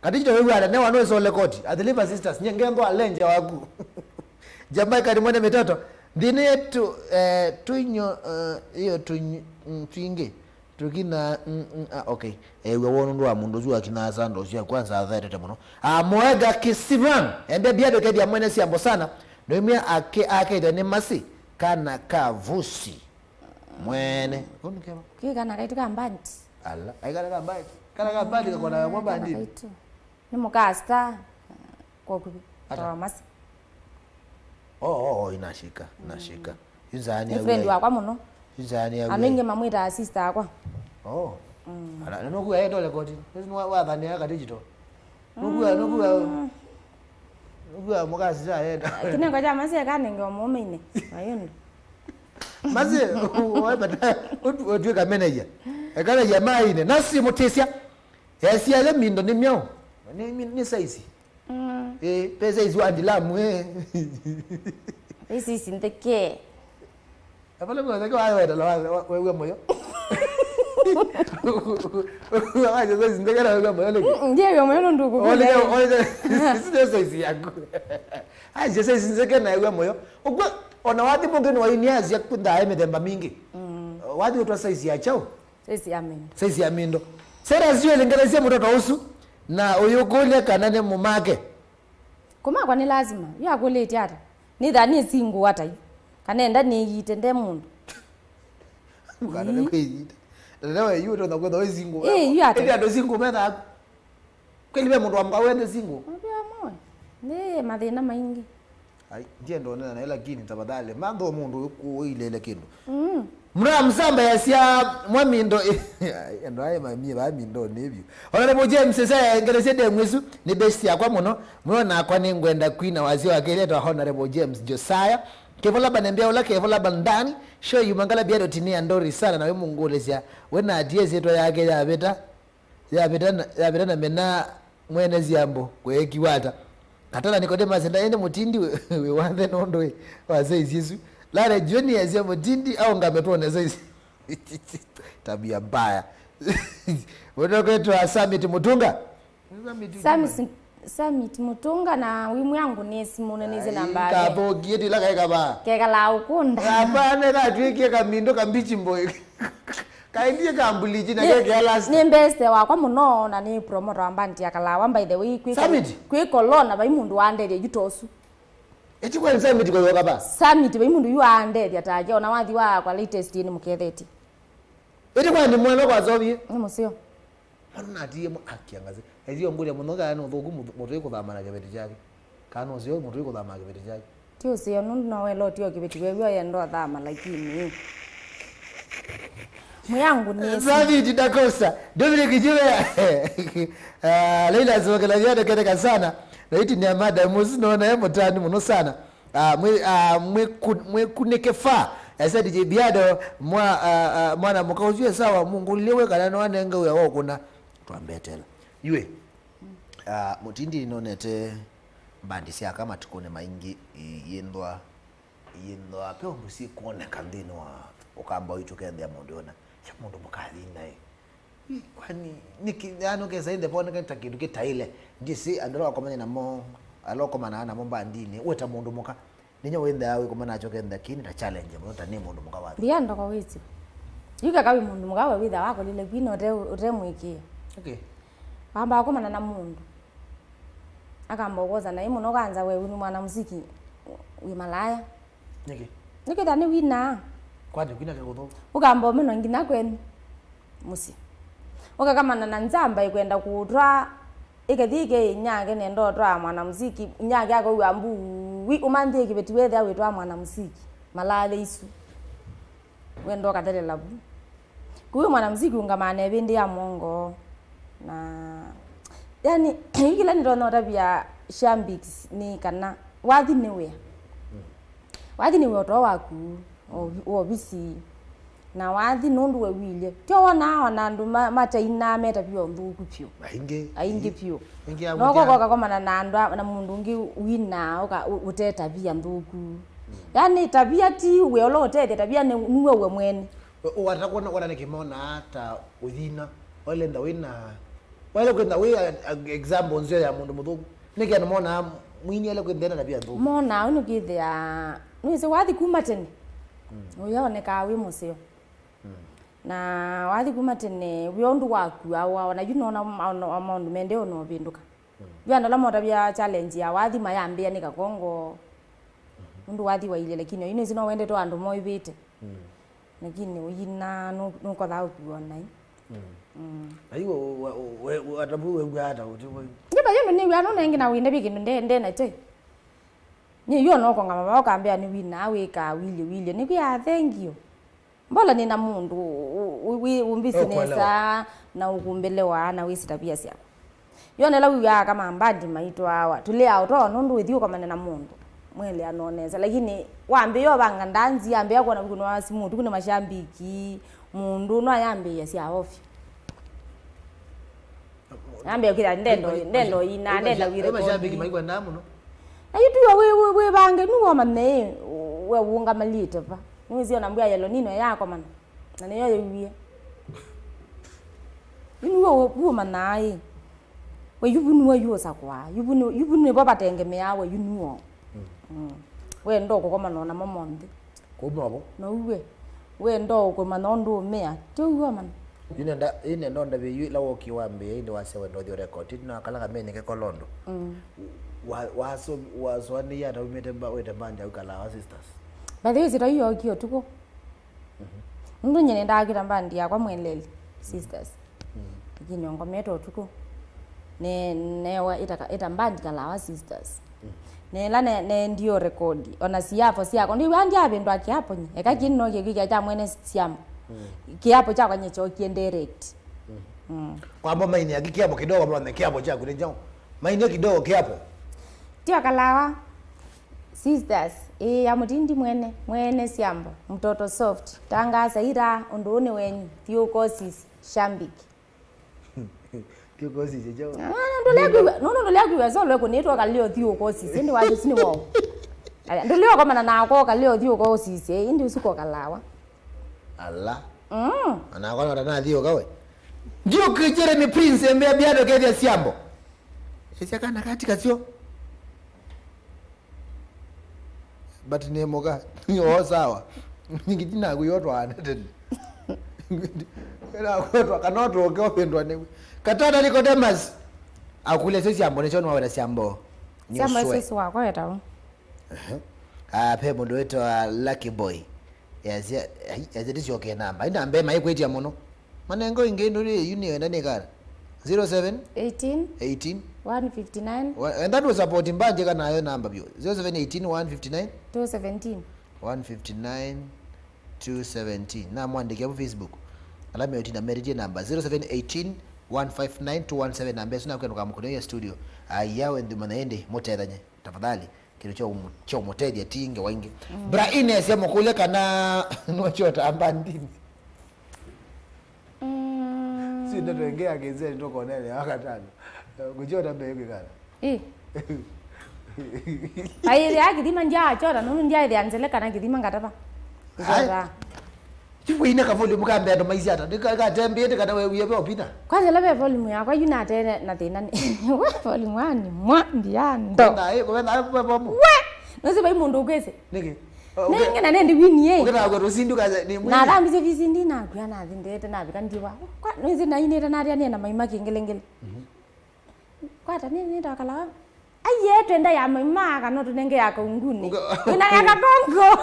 Katito wewe ana ne wano so lekoti. At least sisters, nyenge ndo alenje waku. Jamaica ni mwene mitoto. Ndine tu, eh, tuinyo, eh, iyo tuinyo, mm, tuinge. Tukina, mm, mm, ah, okay. Eh, we wono ndo wa mundu zua kina sando sia kwanza athetete muno. Ah, Moega Kisivan. Ende biado ke dia mwene siambo sana. No imia ake, ake ni masi. Kana kavusi. Mwene. Kũndũ kema. Kĩ kana kaitũ ka mbandi. Ala, ai kana ka mbandi. Kana ka mbandi kakona mwa mbandi. Kana kaitũ. Nĩ mũkasta. Kwa kuvi. Ata? Thomas. Oh, oh, oh, inashika, inashika. Yunzani ya friend wakwa mũno. Yunzani ya. Andũ aingĩ mamwĩtaa sister akwa. Oh. Mm. Ala, nĩ nũkuwa yendo rekodi. Nĩ wa wathani ya ka digital. Nũkuwa, nũkuwa. Mm. Nũkuwa mũkasi ya yenda. Kinengo kya masi ekanenge mũũme-inĩ. Ayũndũ. Masi, wepata, ũtuĩka meneja. Ekanaja maine. Nasi mũtĩsya. Yasiale mindo nĩ myaũ. Nĩ, nĩ, nĩ size. Mm. Eh, pe size wa ndilamu, eh. This is in the care. Apale mwe zake wa weta la wa wewe moyo. Wa size in the care wewe moyo leki. Mm, ndiye wewe moyo ndo kuko. Ole, ole. This is the size yako. Ai, size in the care na wewe moyo. Ukwe ona wathi mungi ni wa ini ya sia kunda ya mithemba mingi. Mm. Wathi utwa size ya chao. Size ya mindo. Size ya mindo. Sera sio ilingelesya mũtoto ũsu na ũyũkũlya kana nĩ mũmake. Kũmakwa nĩ lazima. Yu akũlĩtye ata? Nĩtha nĩ single ata yu? Kana enda nĩyite nde mũndũ? Kana nĩ kwĩyita. Ndewe yu ũtona kwenda wĩ single. Eh, yu ata? Ĩndĩ andũ single metha. Kweli ve mũndũ wa mũka wende single? Maũndũ amwe. Nĩ mathĩna maingĩ. Ai, ndienda ũnena naye, lakini tafadhali, mantha mũndũ ũilele kĩndũ. Mm. Mra msamba yasya mwamindo. Ai, andũ aye mamie vamindo nĩvyu. Honorable James, esa ngeresia demu isu, nĩ best yakwa mũno. Mũno nakwa nĩ ngwenda kwina wasya wa kelĩ etwa Honorable James Josiah. Kevo laba nembea ũla, kevo laba ndani. Show you mangala biado tini ya ndori sana na we mungulesya. We na atie syĩtwa yake yavĩta. Yavĩta na, yavĩta na mena mwene syambo kweekiwa ata. Katala Nicodemus ndaende mũtindi wĩ, wĩ wathe nũndũ wĩ wa size isu. Lare Junior sya mũtindi aũngame twone size. Tabia mbaya. Ũtoketwa Summit Mũtunga. Summit Summit Mũtunga na wimu yangu nĩ simu na nĩsĩ namba yake. Kathokie tila kaeka ba. Kekala ukunda. Hapana, katwĩkie kamindo kambichi mboy. Kaendie ka bleach na keke last. Nĩ best wakwa mũno na nĩ promoter wa band ya Kalawa, by the way, kwĩ Summit? Kwĩ corona vai mũndũ wandethia yu tosu. Eti kwa Summit kwa yoka ba. Summit vai mũndũ yu andethia take ona wathi wa kwa latest nĩ mũketheti. Eti kwa ni mwana kwa zovie. Nĩ mũseo. Mwana natiie mo akiangaze. Ethio ngũlya mũno kana nĩ ũthũku mũtũi kũthama na kĩveti kyake. Kana ũseo mũtũi kũthama na kĩveti kyake. Ti ũseo nũndũ no wela ũtio kĩveti wew'o yenda ũthama lakini. Mwiangu nĩ David Dakosa, Dominic Jure. Ah, Leila Zokela yada kete kasana. Raiti ni amada musi no na mũtani mũno sana. Ah, mwĩ-, ah, mwĩku-, mwĩkunĩke fa. Ese D J Biado, mwa-, ah, ah, mwana mũka ũsu e sawa, mungũlilye we kana nĩwanenga wĩa wa ũkũna. Twambetela. Yue, ah, mũtindi nonete mbandi sya aka matukũnĩ maingĩ i-, iyĩnthwa, iyĩnthwa pe ũndũ syĩkwoneka nthĩnĩ wa ũkamba ũitũ kethĩa mũndũ ona. Sya mũndũ mũkathi naĩ. Ĩ, kwani nĩkĩ, yani, ũkesa ĩndĩ voneka ta kĩndũ kĩtaĩle. Ndĩsĩ andũ ala wakomanie namo, ala ũkomanaa namo mbandinĩ, we ta mũndũ mũka, nĩnya wĩnthĩawa wĩkomana nakyo kethĩa kĩĩ nĩ ta challenge mũno, ta nĩ mũndũ mũka wathi. Mbia ndoko wĩsĩ. Yu keka wĩ mũndũ mũka we wĩthĩa wakolile kwina ũte, ũte mwĩkĩe. Okay. Wamba ũkomana na mũndũ. Akamba ũkwosa naĩ mũno kwanza we nĩ mwana muziki wĩ malaya. Nĩkĩ? Nĩkĩta nĩ winaa. Kwani kwina kĩkũthũ? Ũkamba ũmenwa nginya kwenyu mũsyĩ. Ũkakamana na nzamba ĩkwenda kũũtwaa, ĩkethĩ ĩke inyake nenda ũtwaa mwana muziki, inyake akauga mbuwi, ũmanthie kĩveti wethĩa wĩtwaa mwana muziki. Malale isu. Wenda ũkathelela vu. Kũu mwana muziki ũngamaa na ĩvĩndĩ ya mwongo. Na, yani, yu kĩla nĩtonya ũtavya Shambix nĩ kana wathi nĩ wĩa. Mm. Wathi nĩ wĩa o too waku, o vi-, wa ovisi. Na wathi nũndũ we wilye. Tyo wonaa ona andũ ma-, matainaa metavia ũnthũku vyũ. Aingĩ. Aingĩ vyũ. Aingĩ a. No mũthya. Ũkoka ũkakomana na andũ a-, na mũndũ ũngĩ winaa ũka-, ũ-, ũtetavia nthũku. Mm. Yaani tavia ti wĩa ũla ũtethya, tavia nĩ, nĩwe we mwene. We, wata kwona, wona nĩkĩ monaa ta ũthina? Waĩle enda wĩna, waĩle kwĩtha wĩ a, a, example nzeo ya mũndũ mũthũku. Nĩkĩ andũ monaa mwini aĩle kwĩtha ena tavia nthũku? Monaa ũu nĩkwĩthĩa, nĩwĩsĩ wathi kuma tene, mm, ũyaonekaa wĩ mũseo. Mm. Na wathi kuma tene, wĩ ũndũ wakuawa, ona yu nona ma-, ona maũndũ mendee ona ũvĩndũka. Mm. Yu andũ ala motavya challenge ya wathi mayambĩa nĩ kakongo. Mhm. Nũndũ wathi wailye, lakini oyu nĩsĩ no wendete andũ moĩvĩte. Mm. Lakini ũyina nũ-, nũkothaa ũkuo nai. Mm. Mm. Na yu we, we, we, we, ata vu wew'aa ata ũti we? Nĩ va yũndũ nĩw'aa nũnengi na wĩndavya kĩndũ nde, nde nakyo. Nĩ yu ona ũkongama vaa ũkambĩa nĩ wina wĩkaa wilye, wilye. Nĩkwĩa thank you. Mbola nĩ na mũndũ ũ-, ũ-, wĩ, ũmbisi nesa na ũkũmbelewa na wĩsĩ tavia syakwa. Yona ĩla wĩw'aa aka mambandi maitwawa, tũlĩaa ũtoo nũndũ wĩthi ũkomane na mũndũ, mweleanwa nesa. Lakini wambĩĩa ũvanga ndanzi, ambĩĩa kwona viku nĩ wa simu, ũtukũ nĩ mashambiki, mũndũ no ayambĩĩa sya ovyo. Ambĩĩa kwĩtha ndendo, ndendo ina, ndenda wĩre mashabiki maikwendaa mũno. Na yu tuyo wĩ, wĩ, wĩvange, nĩw'o ũmanye, ĩ, we ũũngamalĩte va. Nĩwĩsĩ ona mbua ya El Nino yakomana, na nĩyo yĩwie. Yu nĩw'o wĩ, wĩ ũmanyaa, ĩ. We yu vu nĩwe yu ũsakwaa. Yu vu nĩ, yu vu nĩvo vatengemeaa we yu nĩw'o. Mm. Mm. We ndo kũkomana namo monthe. Kuma vo. Na uwe, we ndo kũmanya ũndũ ũmea. Ti ũw'o mana. Yu nenda, yu nenda ũndavye yu ĩla wokie wambĩĩa ĩndĩ wasya wenda ũthi ũrekoti, na kala kamenyeke kolondo. Mm. Wa, waso, wasoanĩie ata umĩte mba-, wĩte mbandi ya Kalawa Sisters? By the way, sita yu yokie ũtukũ. Mhm. Nũndũ nyie nĩndaakĩta mbandi yakwa Mweleli Sisters. Mm. Lakini ongomete ũtukũ. Ne-, newa ĩta ka-, ĩta mbandi Kalawa Sisters. Mm. Nela ne-, nendie ũrekodi. Ona siapo syakwa. Ndiw'a ndyavĩndwa kiapo nye. Eka kĩĩ no kĩkwĩkĩa kya mwene syambo. Mm. Kiapo kyakwa nye kyokie direct. Mm. Mm. Kwamba mainia kiapo kidogo, mone kiapo kyaku nĩ kyaũ. Mainia kidogo kiapo. Tio Kalawa. Sisters, ĩĩ ya mũtindi mwene, mwene syambo, mtoto soft, tangaza ira, ũndũ ũũ nĩ wenyu, thiũka ũsisye, shambiki. Thiũka ũsisye kyaũ? Ah, ndũlea kwĩw'a, nũndũ ndũlea kwĩw'a, so lwe kũnĩtwa kaleo thiũka ũsisye, ĩndĩ wathi ũsu nĩ woo. Aya, ndũlea ũkomana nakwa kaleo thiũka ũsisye, ĩndĩ ũsu ko Kalawa. Ala. Mm. Anakwa no tanathiũka we. Ndiũka Jeremy Prince, embea biado kethia syambo. Esya kana kati kasyo. But nĩ mũka. Nĩ oo sawa. Ningĩ ndinakwĩotwa ane tene. Ndinakwĩotwa kana ũtũke ũvĩndwa nĩwe. Katana Nicodemus. Akũlya syo syambo nĩsyo nĩwaweta syambo. Syambo nĩũsũe. Sisi wakwa wetaũ. Aha. Ah, pe mũndũ wĩtawa Lucky Boy. Yasya, ai, yasya ndĩsyokee namba. Ai, namba ĩma ĩkwĩtya mũno. Manengo ingĩ ndũlĩ yu nĩyo enda nĩkala. Zero seven? Eighteen. Eighteen. One fifty-nine. Wa-, enda ndũ support mbandi kana nayo namba vyũ. Zero seven eighteen one fifty-nine. Two seventeen. One fifty-nine, two seventeen. Na mwandĩke hapo Facebook. Ala meũtinda merĩtie namba zero seven eighteen one five nine two one seven, namba ĩsu nakwenda kũkamũkũnĩa studio. Aya, we nthĩ manya ĩndĩ, mũtethanye. Tafadhali, kĩndũ kya ũmũ-, kya ũmũtethya ti ngewa ingĩ. Mm. Bra Ines amũkũlya kana nũkyotaa mbandinĩ. Mm. Si ndeto ĩngĩ ya kĩseni tũkonene ya katano. Ngũkyota mbee kwĩkala. Ĩ. Aĩthĩa kĩthima ndyachota, nũndũ ndyaĩthĩa nzele kana kĩthima ngatava. Ai. Nzota. Yu wĩina ka volume ka mbee andũ maisye ata? Nĩ ka, katembĩĩte kana wewie ve ũpina? Kwanza ĩla ve volume yakwa, yu natene na thĩna nĩ. We volume one, mwa, mbiando. Kũvendaa, ĩ, kũvendaa, ve volume. We! Nũsĩ vai mũndũ ũkwĩsĩ. Nĩkĩ? Nenge na nendi wini, ĩ. Ũkĩtaa kwetũ sindu kaze, nĩ mwini. Nathambisye V C D nakw'a nathi ndete navika ndiwa. Kwa, nũsĩ nainĩte naria nĩe na maima kĩngelengele. Mhm. Kwata nĩ, nĩ twakalawa. Aiye, twenda ya maima, kana tũnenge ya kaungunĩ. Ũka-, wĩna ya kakongo.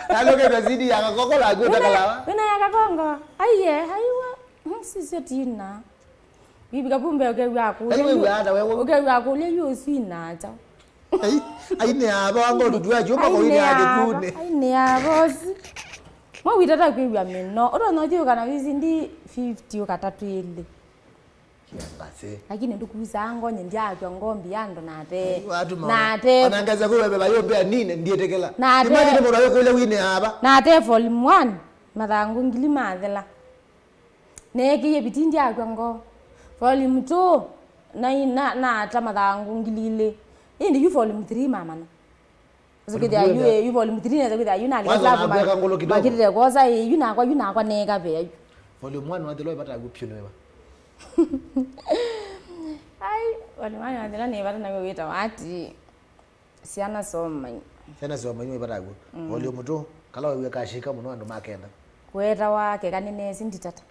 Nalo kenda zidi ya kakongo la kuta kalawa. Wĩna ya kakongo. Aiye, aiwa. Mm, sisyo tina. Bibi Kapumbe ũkew'a kũlya. Ai, wĩw'a ata wewe? Ũkew'a kũlya yu ũsina ata. Ai, ai nĩ ava wango tutu ya chupa kwa ine ya kikune. Ai nĩ ava ũsi. Mwa witata kwĩw'a mĩno. Ũtonya ũthiũka na V C D fifty ũkata twĩlĩ. Kiangasi. Lakini ndũkusaa ngo, nye ndyaakw'a ngo mbia andũ na ate. Watu maona. Na ate. Ona ngeza kuwe beba yo mbea nine, ndiĩtĩkĩla. Na ate. Imagine mũndũ ayũkũlya wine ava. Na ate volume one, mathangũ ngili mathela. Neekĩie viti ndyaakw'a ngo. Volume two, na, na, naata mathangũ ngili ilĩ. Ĩndĩ yu volume three mamana. Asa kwĩthĩa yu, yu volume three nesa kwĩthĩa yu nalika. Kwanza slavu nakweka ngũlũ kidogo. Makĩtĩte kwosa, ĩ, yu nakwa, yu nakwa neka vea yu. Volume one wathilwa ĩvata w'o pyũ nĩ wĩva? Ai, volume one wathilwa nĩ ĩvata naw'o wĩtawa ati, syana somai. Syana somai nĩ ĩvata w'o. Mm. Volume two, kala wĩw'a kashika mũno andũ makenda. Kũetawa keka nĩnesi nditata.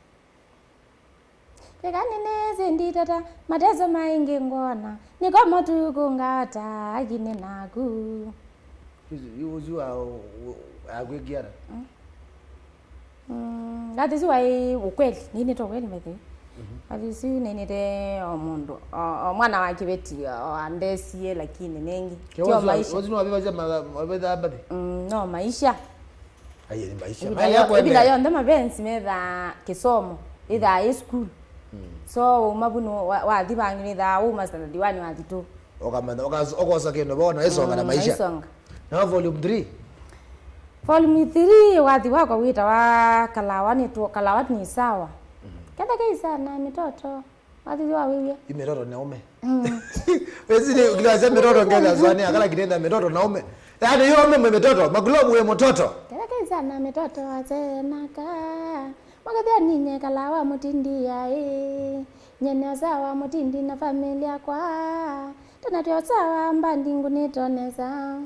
Keka nĩnĩsĩ nditata, mateso maingĩ ngwona, nĩko motu kũngata, akine naku. Ũsu wa akwĩkiana. Mm, that is why ukweli, nĩnĩte ukweli by the way. That is nĩnĩte o mũndũ, o, o mwana wa kĩveti, o andesie, lakini nĩngĩ. Kyo maisha. Ũsu nĩwavĩvasya mavĩthaa mbathi? Mm, no maisha. Aye, nĩ maisha. Ĩvinda yonthe mapenzi methaa kĩsomo, ĩthaa ĩ sukulu. So wauma vu nĩ wa- wathi vangĩ nĩthaa wauma standard one wathi two. Ũkamanya, ũkas- ũkosa kĩndũ vona ĩsonga na maisha. Ĩsonga. Na volume three? Volume three wathi wakwa wĩtawa kalawa nĩ tu- kalawa ni sawa. Ketheke isana mitoto. Wathi wa wĩw'e. Yu mitoto na ume. Wezi ni kila sema mitoto ngeza swani akala kinenda mitoto na ume. Yaani yo ume mwe mitoto, makulobu we mtoto. Ketheke isana mitoto asenaka. Mwakethia ninye kalawa mutindi yaĩ. Nyene sawa mutindi na familia kwa. Tena tyo sawa mbandi ngunitonesa.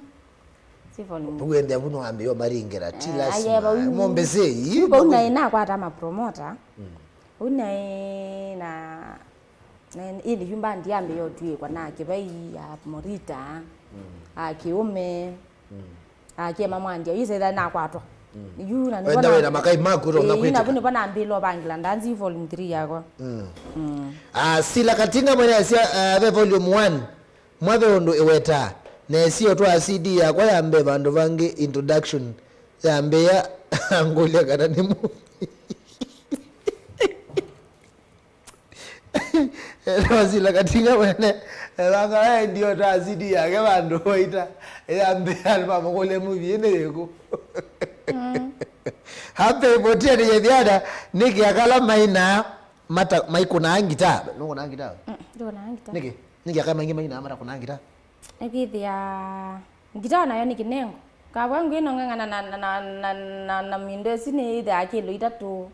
Sivyo ni. Uende vuno ambe yo maringera ti lazima. Mombe sei. Uko unaina kwa hata mapromota. Unaina na ili yumba ndiambe yo tuikwa na kivai ya morita. A kiume. Akĩe mamwandia yu setha nakwatwa. Yu na nĩvo wenda na- wĩna makai maku ũtonya ĩĩ, yu na kwĩtĩka. Vu nĩvo nambĩĩla ũvangĩla ndanzi volume three yakwa. Mm. Ah, Sila Katinga mwene asya, ah, ve volume one. Mwave ũndũ ĩwetaa. Nesie ũtwaa C D yakwa ya mbee vandũ vangĩ introduction yambĩĩa angũlya kana nĩ mu- Ethwa Sila Katinga mwene ethanga aendie ũtaa C D yake vandũ waita yambĩa andũ mamũkũlya movie ĩnĩ yĩkũ. Happy fourteen yethiana nĩkĩ akala mainaa mata- maikũnaa ngitaa? Nũkũnaa ngitaa? Mm, ndũkũnaa ngitaa. Nĩkĩ? Nĩkĩ aka maingĩ mainaa matakũnaa ngitaa? Nĩkwĩthĩa ngitaa nayo nĩ kĩnengo. Kavwa ngwĩnong'ang'ana na, na, na, na, na, na mindo ĩsu nĩyĩthĩaa kĩlo itatũ.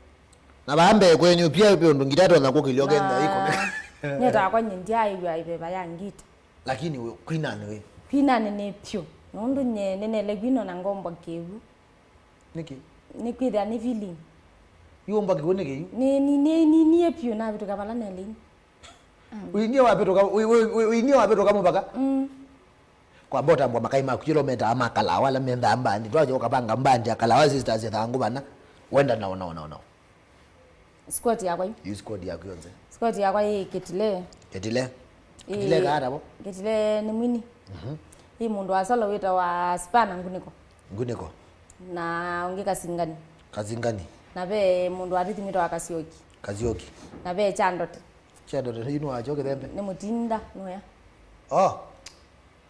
Na vaa mbee kwenyu pia ve ũndũ ngita ĩtonya kũkĩlya ũkenda iko. Nĩtaakwa nye ndyaaĩw'a ĩveva ya ngita. Lakini we kwinani we? Kwinani nĩ pyũ. Nũndũ nye nĩnele kwina na ngomba kĩw'ũ. Nĩkĩ? Nĩkwĩthĩa nĩ feeling. Yu ũmba kĩw'ũ nĩkĩ yu? Nĩ, nĩ, nĩ, nĩ, niĩ pyũ navĩtũka vala nelĩ. Ũinie wavĩtũka, ũi- ũi- ũi- ũinie wavĩtũka mũvaka. Mm. Kwamba ũtambwa makai maku yĩla ũmetaa ma Kalawa ala mendaa mbandi. Twatya ũkavanga mbandi ya Kalawa Sisters ĩthangũ vana. Wenda nao, nao, nao, nao. Squad yakwa yu. Yu squad yaku yonthe. Squad yakwa yĩ Ketile. Ketile. Ketile kaata vo? Ketile nĩ mwini. Mhm. Ĩ mũndũ wa solo wĩtawa Spana Ngunĩko. Ngunĩko. Na ũngĩ Kasingani. Kasingani. Na ve mũndũ wa Rhythm wĩtawa Kasioki. Kasioki. Na ve Chandote. Chandote, yu nĩ wa kyo Kĩthembe? Nĩ Mũtinda, nũya. Oh.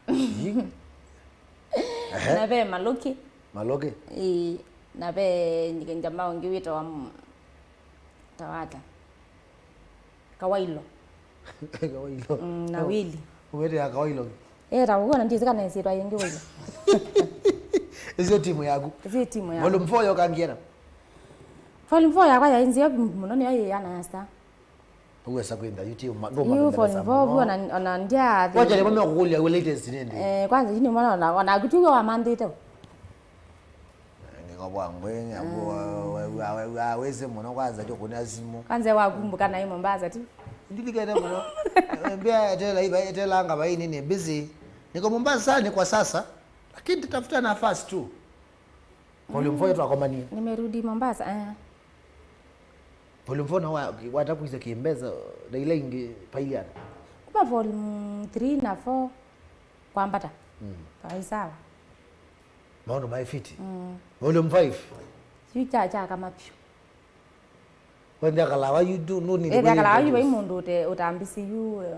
Ehe. Na ve Malũki. Malũki. Ĩĩ, na ve nyike njama ũngĩ wĩtawa m- Tawata. Kawailo. Kawailo. Mm, na Wili. Ũwete ya Kawailo. Eh, ta ũguo na ndiĩsĩ kana ĩsyĩtwa yĩngĩ Wailo. Ĩsyo timu yaku. Ĩsyo timu yaku. Volume four yoka ngiena. Volume four yakwa yaĩ nzeo mũno nĩyo yĩana ya Star. Uwesa kwenda YouTube ma- ndo yu volume four vuo na ona ndia. Wacha ni mama kukulia we latest nende. Eh, kwanza yini mwana ona ona kutuwa wamandite. Ngikobwa ngwe nyakuwa wese mũno kwanza kyo kunia simu. Kwanza wakumbuka na Mombasa tu. Ndilikene mũno. Mbia tela iba tela anga bai nini busy. Niko Mombasa ni kwa sasa. Lakini tutafuta nafasi tu. Volume four twakomanie. Nimerudi Mombasa eh. Volume four na wa- watakwisa kimbesa na ile ingi pailiana. Kuma volume three na four kwambata. Mm. Ai sawa. Maũndũ maĩ fiti. Mm. Volume five. Yu cha cha kama pyu. Wendea kalawa yu tu, nũnini. Ethĩa kalawa yu vai mũndũ ũte-, ũtambisi yu, eh,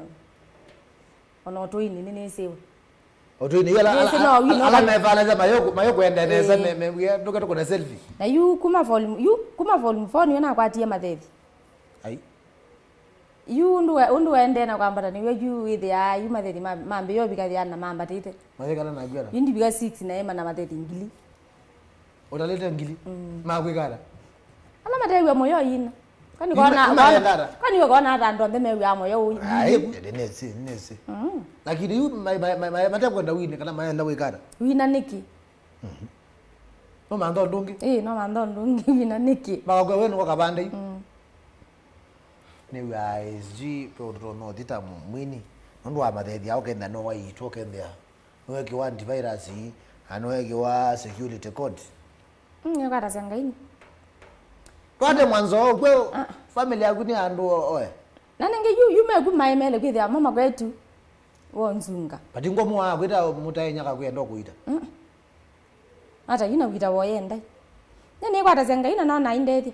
ona ũtũinĩ nĩnĩsĩwe. Ũtũinĩ yu ala, ala, ala, ala mevalĩte mayũkũendee nesa, eh, me, me, ndũke tũkũne selfie. Na yu kuma volume, yu kuma volume four nĩwe nakwatie mathethi. Ai. Yu ũndũ we-, ũndũ waendee na kwambata nĩw'o yu wĩthĩaa yu mathethi ma-, mambĩĩa ũvika thĩana na mambatĩte. Mathĩkana na ngwĩana. Yu ndivika six na ema na mathethi ngili. Ũtalĩte ngili? Mm. Makwĩka ata? Ala matew'a mũyo ina. Kwani kona, kwani kona ata andũ onthe mew'aa mũyo ũu? Ai, nĩsĩ, nĩsĩ. Mm. Lakini yu ma-, ma-, ma-, ma-, matekwenda wine kana maenda wĩka ata? Wina nĩkĩ? Mhm. No mantha ũndũ ũngĩ? Ĩĩ, no mantha ũndũ ũngĩ, wina nĩkĩ? Makakwa we nĩko kavande yu. Mm. Nĩw'aa sijui ve ũndũ tũnothi ta mwini nũndũ wa mathethya ũkethĩa no waitũ ũkethĩa nĩwekiwa antivirus ii na nĩwekiwa security code. Mm, nĩkwatasya Ngai ni. Twate mwanzo kwe family yaku nĩ andũ oe. Na nĩngĩ yu, yu meku maĩ mele kwĩthĩa mama kwetu wonzunga. But ngomũ wa kwĩta mũtaenya kakwenda kũita. Mm. Ata yu na kwita woyendai. Nĩ nĩkwatasya Ngai na nona indethya.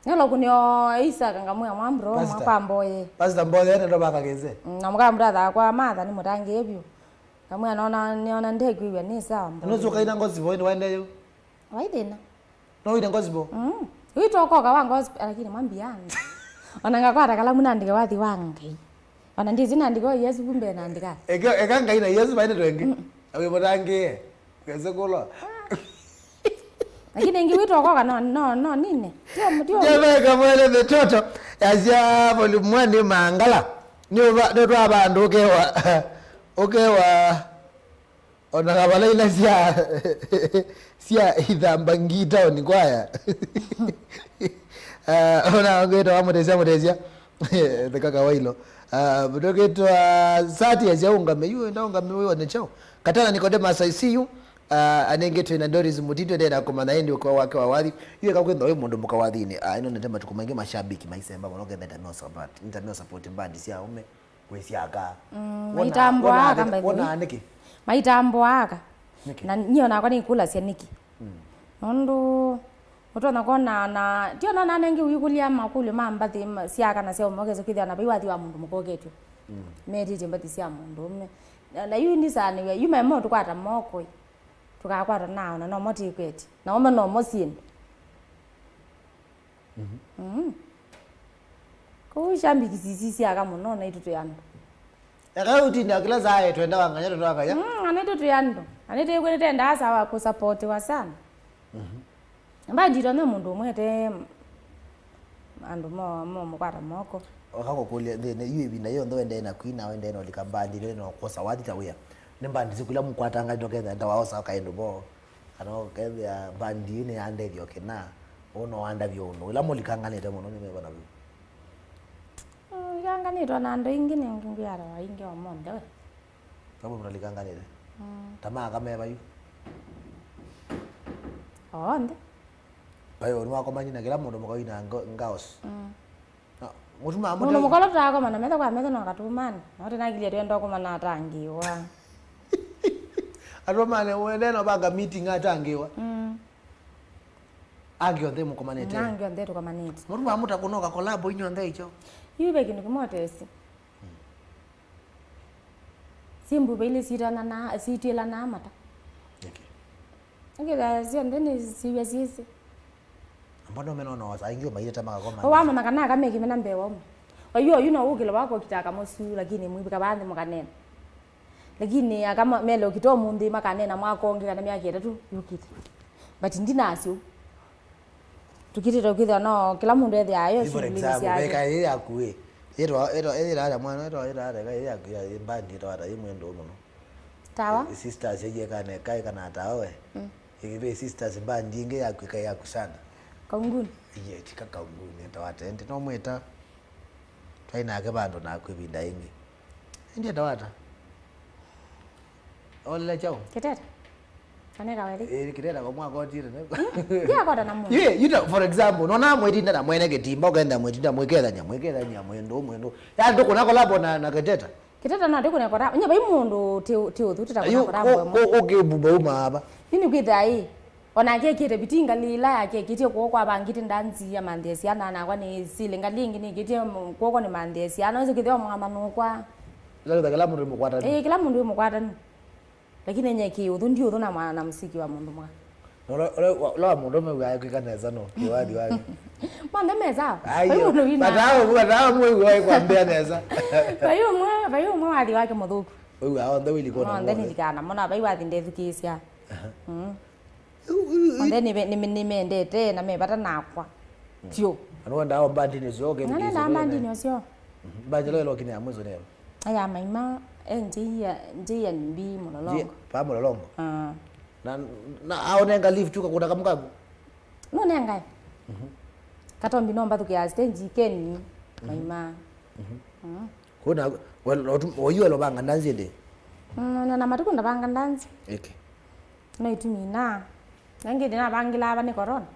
Nelo kunio Isaka ngamwĩa mwa bro mwa kwa mboye. Pastor mboye nendo baka keze. Mm, na muka brother kwa Martha ni mutangie biu. Ngamwĩa nona niona ndekwĩw'a ni sawa mboye. Nusu kaina ngozi boy ni waende yo. Wai thina. No ine ngozi bo. Mm. Wito koka wa ngozi lakini mwambia. Ona ngakwata kalamu nandike wathi wa Ngai. Ona ndizi nandika Yesu kumbe nandika. Eka eka Ngai na Yesu baine twengi. Mm. Awe mutangie. Keze kulo. Lakini ingi wito koka no no no nine. Tio tio. Jeveka mwele mitoto. Yazia volume one ni mangala. Ni uba ndo twa bandu ukewa. Ukewa. Ona kabala ila sia sia ithamba ngita oni kwaya. Ah, ona ngeta wa mutesia mutesia. The kaka wailo. Ah, ndoketwa sati ya sia ungame yu enda ungame yu one chao. Katana Nicodemus, I see you. Uh, anengetwe na Doris Mutitwe ndena kũmanya ĩndĩ ũkwa wake wa wathi. Yu eka kwĩtha wĩ mũndũ mũka wathini. Uh, ĩno nĩ matuku maingĩ mashabiki maisemba mũno ketha ntameo support, ntameo support band sya aume kwĩsyaka. Mm, maitambũaa aka, by the way. Wonaa nĩkĩ? Maitambũaa aka. Nĩkĩ? Na niĩ onakwa nĩkũlasya nĩkĩ. Mm. Nũndũ ũtonya kwona na ti ona nanenge wĩkũlya makũlyo ma mbathi ma-, sya aka na sya aume ũkesa kwĩthĩa na vai wathi wa mũndũ mũka ũketw'e. Mm. Metĩtye mbathi sya mũndũ ũme. Na, na yu ndisanĩw'a, yu maema ũtũkwata moko ĩ. Tũkakwatwa nao, na nomo tĩkwetye. Na ũme nomo syĩndũ. Mhm. Mm. Kũu shambiki sisi syaka mũno, naitũ twĩ andũ. Eka ũtinda kĩla saa ĩ, twenda wanganya, twenda wanganya. Mm, naitũ twĩ andũ. Na nĩtwĩkwĩte ndaa sawa kũsapotiwa sana. Mhm. Mba nditonya mũndũ ũmwe ete andũ mo, mo mũkwata moko. Oka kũkũlya nthĩnĩ, yu ĩvinda yonthe wendee na kwina, wendee na ũlika mbandi, wendee na kwosa wathi ta wĩa. Nĩ mbandi sikũla mũkwatanga ndoketha ndawaosa kaĩndũ bo. Kana ũkethĩa mbandi ĩĩ nĩyandethya ũkĩna, ũũ no wandavya ũndũ. Ĩla mũlikanganĩte mũno nĩ mĩvona vyũ. Mm, likanganĩtwe na andũ aingĩ nĩ ngwĩata aingĩ o monthe we. Vamwe mũnalikanganĩte? Mm. Ta maaka me vayu? Onthe. Vayu nĩwakomanie na kĩla mũndũ mũka wĩna ngo-, ngaos? Mm. Na mũtuma mũndũ mũkolo tũtakomana metha kwa metha no katumani. No tena akili atwenda kũmana atangĩwa. Andũ mane wende no banga meeting atangĩwa. Mm. Angĩ onthe mũkomanĩte. Na angĩ onthe tũkomanĩte. Mũtuma mũtakũnoka collab inyonthe icho. Yu ve kĩndũ kĩmwe ũtesi. Mm. Syĩ mbuva ilĩ sitanana, sitwĩlanaa mata. Nĩkĩ? Nĩkĩ syonthe nĩ siw'a syĩsĩ. Amba no mena ona wasa, aingĩ maileta makakoma. O wamanya kana aka mekĩmena mbee wa ũmwe. Oyu, oyu no ũkĩla wako ũkita akamũsu, lakini mwivika vanthi mũkanena. Lakini aka ma-, mele ũkita ũmũnthĩ makanena mwaka ũngĩ kana myaka ĩtatũ yũkĩte. But ndinasyo. Tũkitĩte kwĩthĩa no kĩla mũndũ ethĩaa yo shughuli syake. Veka ĩĩ yaku ĩ. Ĩtwa, ĩtwa, ĩtwa ata mwana, ĩtwa, ĩtwa ata, ĩĩ yaku ya, ĩ mbandi ĩtwa ata, ĩ mwendo mũno. Tawa? Ĩ, sisters, ĩĩ kana, kaĩ kana tawa we. Mm. Ĩ, ve sisters mbandi ĩngĩ yaku, ĩkaĩ yaku sana. Kaunguni? Iye, tika Kaunguni, ĩtwa ata, ĩndĩ no mwĩta. Twaĩ nake vandũ naku ĩvinda ĩngĩ. Ĩndĩ ĩtwa ata? Olele kyaũ? Kĩteta. Kaneka wethi. Eh, kĩteta kwa mwaka otire ne. Ndiakota na mũndũ. Ye, yuta, for example, nona mwetinda na mwene kĩtimba, ũkenda mwetinda mwĩkethania, mwĩkethania mwendo, mwendo. Ya ndũkũna collab na, na kĩteta. Kĩteta no ndĩkũne kora. Nye vai mũndũ ti, ti ũthu tita kũna kora mwe. Ũkĩbumba uma hapa. Nini kwitha ĩ? Onake ekĩte biti ngalĩ ĩla yakekĩtie kw'oko kwa vangĩte ndanzi ya manthĩ ya syana, nakwa nĩ sili ngalĩ ĩngĩ nĩkĩtie kw'oko nĩ manthĩ ya syana, wĩsĩ kĩthĩwa mwamanũkwa. Ĩla kĩla mũndũ wĩ mũkwatanu. Ĩĩ, kĩla mũndũ wĩ mũkwatanu. Lakini enye kĩ ũthũ, ndi ũthũ na mwana na mũsiki wa mũndũ mwa. Na ũla, ũla, ũla wa mũndũ mew'aa kwĩka nesa no, kĩwathi wake. Manthe mesa. Ai, vai mũndũ wina. Batao, batao mwĩw'aa kwambĩa nesa. Vai ũmwe, vai ũmwe wathi wake mũthũku. Wĩw'aa onthe wĩlikana. Onthe nĩlikana, mona vai wathi ndethukĩĩsya. Aha. Mm. Onthe nĩme-, nĩme-, nĩmendete na me vata nakwa. Vyũ. Na nĩwendaa mbandinĩ ũsyo, ũke. Na nendaa mbandinĩ ũsyo. Mhm. Mbandi ĩla ĩlokinĩ ya mwĩso nĩyo. Aya maima, e J N B Mũlolongo. J-, pa Mũlolongo. Ah. Na, na aũnenga lift ũkakũta kamũkaku? Nũnengae. Mhm. Katombi no mbathũkĩa stage ikeni, mhm, maima. Mhm. Mm. Kuna, well, oyu elovanga ndanzi ĩndĩ? Mm, na, na matuku ndavanga ndanzi. Ĩkĩ. No itumi ina. Nangi ndinavangĩla ava nĩ corona.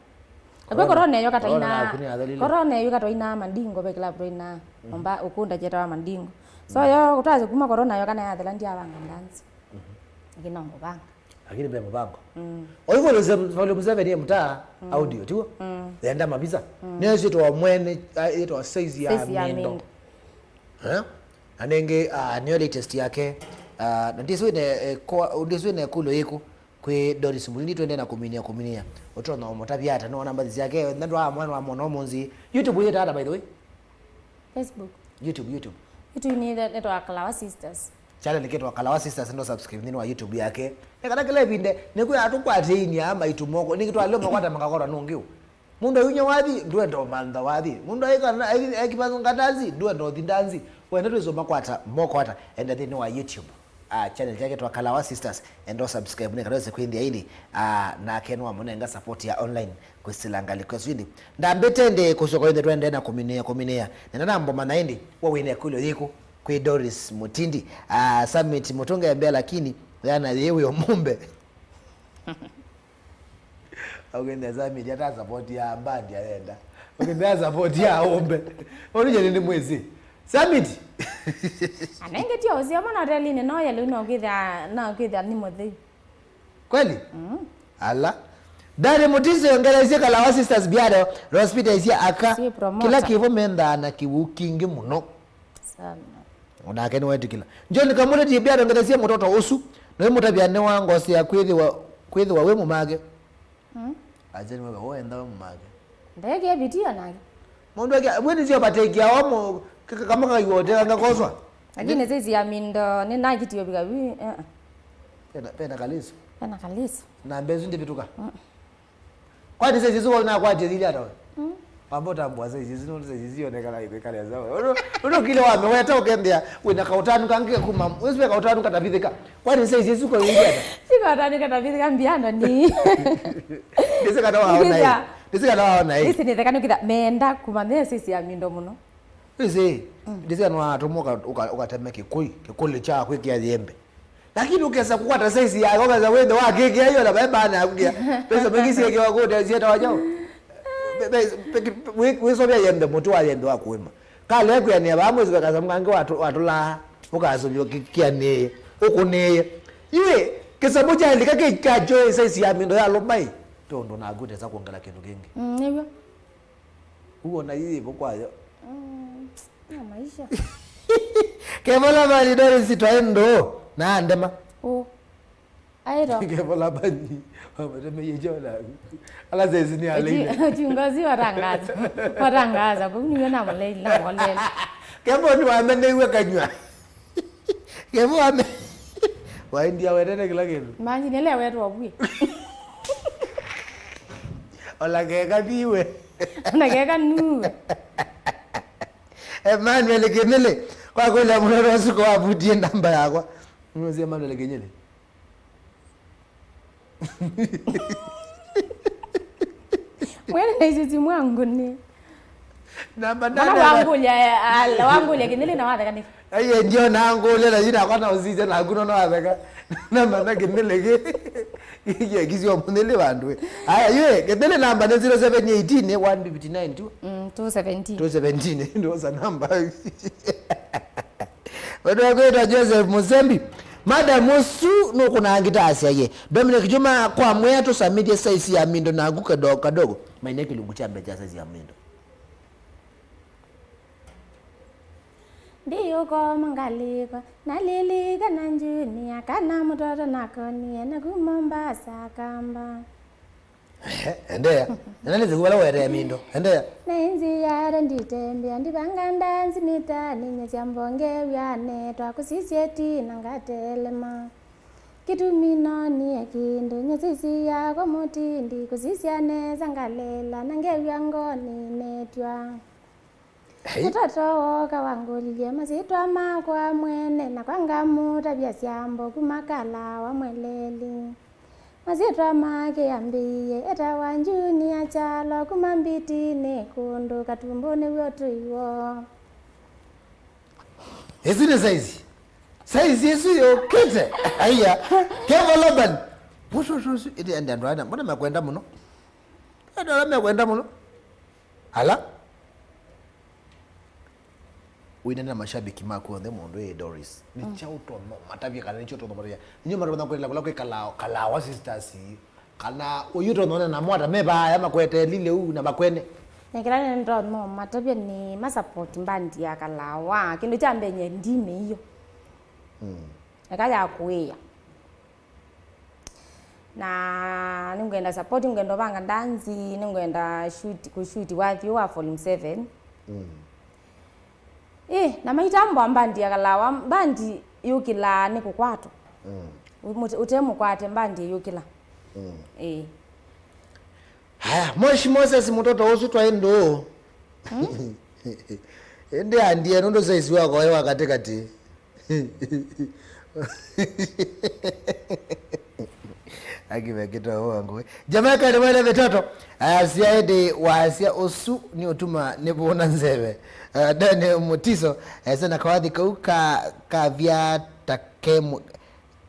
Akwĩ corona. Corona eyo kataina. Corona naku nĩyathelile. Corona eyo kataina Mandingo ve club twaina. Mhm. Omba ũkunda kyetawa Mandingo. So, mhm, yo kũtwaze kuma corona yo kana yathela ndiavanga dance. Mhm. Lakini no ngũvanga. Lakini ve mũvango. Mm. Oyu volume, volume seven ye mtaa, mm, audio, tiwo? Mm. Yenda mavisa. Mm. Nĩyo syĩtwa mwene, ah, yĩtwa size ya, size ya mĩndo. Mĩndo. Eh? Na nĩngĩ, ah, nĩyo latest yake. Ah, na ndĩsĩ wĩne, eh, kwa, ndĩsĩ wĩne kũlyo yĩkũ kwĩ Doris Mulindi, twende na kũminia, kũminia. Ũtonya ũmũtavya ata, nĩwona mbathi syake, na ndwa mwana wa mwana ũmũnzi. YouTube yĩta ata, by the way? Facebook. YouTube, YouTube. YouTube nĩ, nĩtwa Kalawa Sisters. Channel kĩtwa Kalawa Sisters, ndo subscribe nthĩnĩ wa YouTube yake. Nĩ kana kĩla ĩvinde, nĩkwĩ atũkwatĩinia maitũ moko, nĩngĩ twalio makwata makakora nũngĩ ũ. Mũndũ aiunya wathi, ndwenda ũmantha wathi. Mũndũ aika-, ai-, aikivanga ndanzi, ndwenda ũthi ndanzi. Wenda twĩsoma kwata moko ata, enda nthĩnĩ wa YouTube. Ah, channel yake twa Kalawa Sisters, enda subscribe nĩ kana wese kwĩnthĩa ili. Ah, nake no amũnenga support ya online kwĩsĩla ngalĩko ĩsu ĩndĩ. Ndambĩte ĩndĩ kũsyoka ĩndĩ tũendee na kũminĩa, kũminĩa. Nenda nambo mana ĩndĩ, we wĩna ĩkũlyo yĩkũ kwĩ Doris Mutindi? Ah, Summit mũtũnge mbea lakini yana yĩwĩ ũmũmbe. Ũkĩnthĩa Summit ata support ya mbandi arenda. Ũkĩnthĩa support ya ũmbe. Ũnije nĩndĩ mwĩsĩ. Summit. Anenge tio ũsio mwana hotelinĩ no yelũ no kwĩthĩa, no kwĩthĩa nĩ mũthei. Kweli? Mm. Ala. Dani Mutisi ongelesye Kalawa Sisters Biado, Rospita isya aka. Si promoter. Kila kivo mendaa na kiwu kingi muno. Sana. Onake nĩwetĩkĩla. John Kamũteti Biado ongelesye mũtoto ũsu. Nĩmũtavya nĩwangosea kwĩthĩwa, kwĩthĩwa wĩ mũmake. Mm. Acha nĩwe wenda wĩ mũmake. Ndeke video nake. Mũndũ ake, we nĩsio patekia omo, kama kaiwa ũteka ngakoswa. Lakini sisi ya mindo, nĩ nakitio vika vi, eh. Pena, pena kalisu. Pena kalisu. Na mbezu ndivituka. Mm. Kwani saizi isu nakwatie zili ata we? Mm. Wamba ũtambua saizi isu, nũndũ saizi isu ionekana ikwĩkalĩa sawa. Ũndũ, ũndũ kile wameweta ũkendea, wĩna kaũtanu kangĩ kuma, wĩsĩ kaũtanu katavithĩka. Kwani saizi isu kwa zili ata? Si kaũtanu katavithĩka mbiano ni. Ndĩsĩ kana waona ĩ. Ndĩsĩ kana waona ĩ. Isi nĩ theka nũkitha, menda kumanya saizi ya mindo mũno. Wĩsĩ, mm, ndĩsĩ kana watũmwa ũka-, ũka-, ũkateme kĩkũi, kĩkũlĩ kya kwĩkĩa yembe. Lakini ũkesa kũkwata size yake, ũkesa wĩthe wa kĩkĩa iyo na vae bana yaku kĩa. Pesa mingi sieke wa kũte sieta wa jao. Be-, be-, be-, wĩ-, wĩsovya yembe, mũtĩ wa yembe wa kũĩma. Kale kwĩanĩa vaa mwezi vekasa mkange watũ-, watũlaa, ũkasovya kĩ-, kĩanĩe, ũkũnĩe. Iwe, kĩsamũ kya ndika kĩ kya joy size ya mindo ya lũmai. Tondũ naku ũtesa kuongela kĩndũ kĩngĩ. Mm, nĩw'o. Uona yĩvo kwayo. Mm, ya maisha. Kevola mali Doris twaĩ ndũ na andema. Ũ. Aĩtwa. Kevola mali. Wametemeie jola. Ala sesi ni alei. Kiongozi watangaza. Watangaza. Kwa nini na mlei na mlei. Kevo nĩ wameneiwe kanywa. Kevo ame. Waindia wetete kila kĩndũ. Manji nĩle wetwa vwi. Ola keka thiwe. Na keka nuwe. Emmanuel Kĩmĩlĩ, kwa kwĩla mũno ũsu kwa avutie namba yakwa. Nũsĩ Emmanuel Kĩnyĩlĩ? Mwene na icio si mwangu nĩ. Namba nane. Wangũlya, wangũlya Kĩnyĩlĩ na watheka nĩ. Aiye, ndio nangũlya na yina kwa na ũsisya na kuno no watheka. Namba na Kĩnyĩlĩ kĩ. Kĩkĩkisio mũnĩlĩ vandũ. Aya, yue, Kĩnyĩlĩ namba nĩ zero seven eighteen one fifty nine two. Mm, two seventeen. Two seventeen, ndio sa namba. Wendo wa kwĩtwa Joseph Musembi. Madam ũsu nũkũnaa ngita asya ye. Dominic Juma, kwa mwĩa tũsamĩthye size ya mindo naku kadogo kadogo. Maine kĩlungu kya mbee kya size ya mindo. Ndiũkoma ngalĩko, nalilikana Junior, kana mũtoto nakonie, na kuma Mombasa kamba. Ehe, endeea. Na nĩnĩsĩ vala ũetee mindo. Endeea. Na inzi yare nditembea, ndivanga ndanzi mitani, nyesya mbonge vyane, twakusisye tina ngatelema. Kĩtumi nonie kĩndũ, nyesisi yakwa mũtindi, kusisya nesa ngalela, na ngew'a ngoni netw'a. Hey. Mũtoto woka wangũlilye masyĩtwa makwa mwene, na kwa ngamũtavya syambo kuma Kalawa mweleli. Masyĩtwa make ambĩie etawa Junior Kyalo, kuma Mbitinĩ kũndũ Katumbũnĩ w'o twĩw'o. Ĩsu nĩ saizi. Saizi ĩsu yũkĩte. Aya. Kevo Laban. Ũsu, ũsu, ũsu. Ĩndĩ andũ aya, mbona mekwenda mũno? Andũ ala mekwenda mũno. Ala. Wĩnene na mashabiki maku onthe mũndũ ĩ Doris. Nĩ kyaũ ũtonya matavya kana nĩ kyaũ ũtonya matavya? Nĩ matavya kwenda kũla kwĩ Kalawa, Kalawa Sisters. Kana ũyu ũtonya namo ata me vaya makwete lile u na makwene. Nĩ kĩla nĩ ndonya matavya nĩ ma support mbandi ya Kalawa. Kĩndũ kya mbee nye ndi mĩio. Mm. Eka ya kũĩa. Na nĩngwenda support, nĩngwenda ũvanga ndanzi, nĩngwenda shoot, kũshoot wathi ũyũ wa volume seven. Mm. Ĩ, na maita mbwa mbandi ya Kalawa, mbandi yũkĩlaa nĩ kũkwatwa. Mm. Ũte mũkwate mbandi yũkĩla. Mm. Ĩ. Haya, Moshi Moses mũtoto ũsu twaĩ ndũũ. Hmm? Ĩndĩ andie nũndũ size wako wĩ wa katĩkatĩ. Akivekita wangu. Jamaica nĩ mwene mĩtoto. Asya ĩndĩ wasya ũsu nĩ ũtuma nĩ vũna nzeve. Ah, Daniel Mutiso, ese na kawathi kau ka, kavya ta kemu,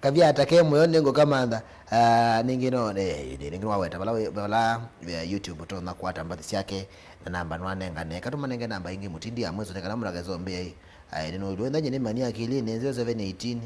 kavya ta ke mũyo nĩngũkamantha. Ah, nĩngĩ no, eh, nĩngĩ no waweta vala, vala, eh, YouTube tona kwata mbathi syake na namba nwanengane. Katũmanenge namba ingĩ mũtindi ya mweso nĩ kana mũnakesombeai. Ai, nĩ no ndo ndanye nĩ mani akili nĩ zero seven eighteen.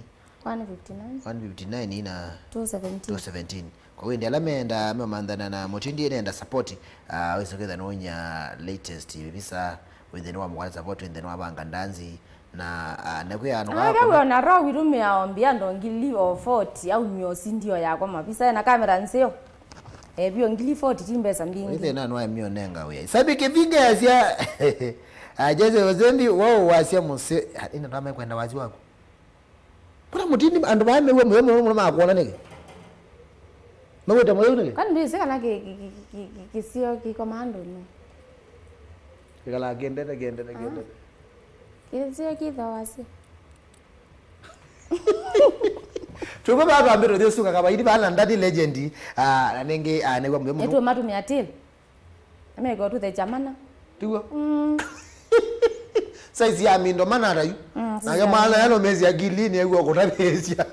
One fifty nine. One fifty nine na two seventeen. Two seventeen. Kwa wĩndĩ ala meenda memanthana na mũtindi nenda support, ah, wĩsoketha nũnya latest visa, wĩndĩ nĩ wa mũkwata support, wĩndĩ nĩ wa vanga ndanzi, na, ah, nekwĩa no. Aka wona ro wirumia ombi ando ngili o forty au mio sindio yakwa mavisa na kamera nzeo. Eh, bio ngili forty ti mbesa mbingi. Wĩthĩ na nwa mio nenga wĩa. Sabi kivinga ya sia. Ah, Jose Ozembi, wao wasia muse. Ah, ina ndame kwenda wazi wako. Mbona mũtindi andũ vaa mew'a mũyo mũno mũno makwona nĩkĩ? Mew'ĩte mũyo nĩkĩ? Kwani ndwĩsĩ kana kĩ-, kĩ-, kĩ-, kĩ-, kĩ-, kĩsio kĩkoma andũnĩ? Kĩkalaa kĩendete, kĩendete, ah, kĩendete. Kĩsio kĩthooasya. Twĩvo vaa twambĩte ũthiũsũka kavaili vaa na ndani legend, ah, na nĩngĩ, ah, nĩw'a mũyo mũno. Nĩtũmatũmĩa till. Ameko tu the chamana. Tiw'o? Mm. Size ya mindo mana ata yu. Mm, size. Nake ya mwana mindo. Yano mezi ya gili ni egwa kũtavĩsya.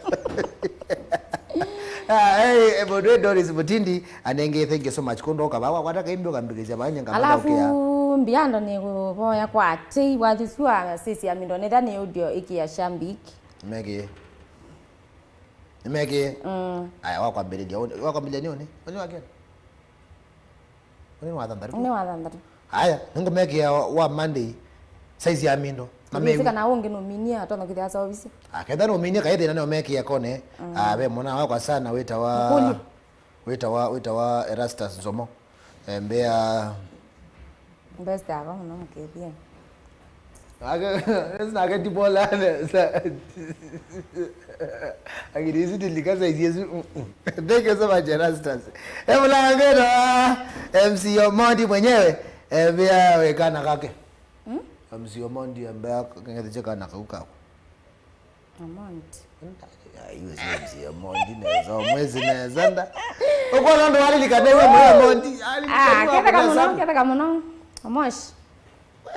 Ah, hey, eh, mũndũ Doris Mutindi, anenge, thank you so much. Kũndoka vaa, kwata kaimbi ũkambĩkĩsya vaa, nyanga. Alafu, mbiando nĩ kũvoya kwa atei, wathi sua, size ya mindo, nĩtha nĩ audio ĩkĩa shambik. Meki. Meki. Mm. Aya, wakwambĩlĩlya, wakwambĩlĩlya nĩ ũnĩ? Ũnĩ wakena? Ũnĩ wa thanthatũ? Ũnĩ wa thanthatũ. Aya, nĩngũmekĩa wa Monday, size ya mindo. Mamĩw'e. Kana ũngĩ nũminie, atonya kwĩthĩa asaovisye. Ah, ketha nũminie, kaĩ thĩna nĩũmekĩa kone. Mm. Ah, ve mwana wakwa sana wĩtawa, Mũkũlyo. Wĩtawa, wĩtawa Erastus Nzomo. Embea. Best ava mũno mũkĩthie. Nake, nake ti bola nesa. Akili isu ndilika size yesu, mm, mm. Thank you so much, Erastus. Emulangĩto wa M C Omondi mwenyewe, embea wĩ kana kake. Hmm? M C Omondi embea kang'ethe kana kau kako. Amount. Ai, iwe sio M C Omondi nesa, mwezi nesa nda. Ũkwona ndo alilikana iwe mwe Omondi, alilikana. Ah, iwe ketheka mũno, ketheka mũno. Omosh.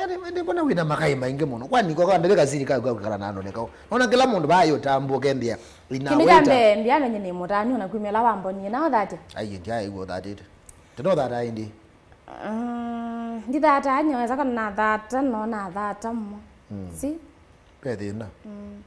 Ende, ende, mbona wĩna makai maingĩ mũno? Kwani kwa kwa ndebe kazini ka kwa kana nano neka. Naona kila mũndũ bayo tambo kembia. Ina. Kĩndũ kya mbee, mbia menye nĩ mũtani ona kwimela wambonie nao thate. Ai, ndia iwo thate. Teno thate indi. Mm, ndi thate anyo eza kana thate no na thate mo. Mm. Si? Ve thĩna. Mm.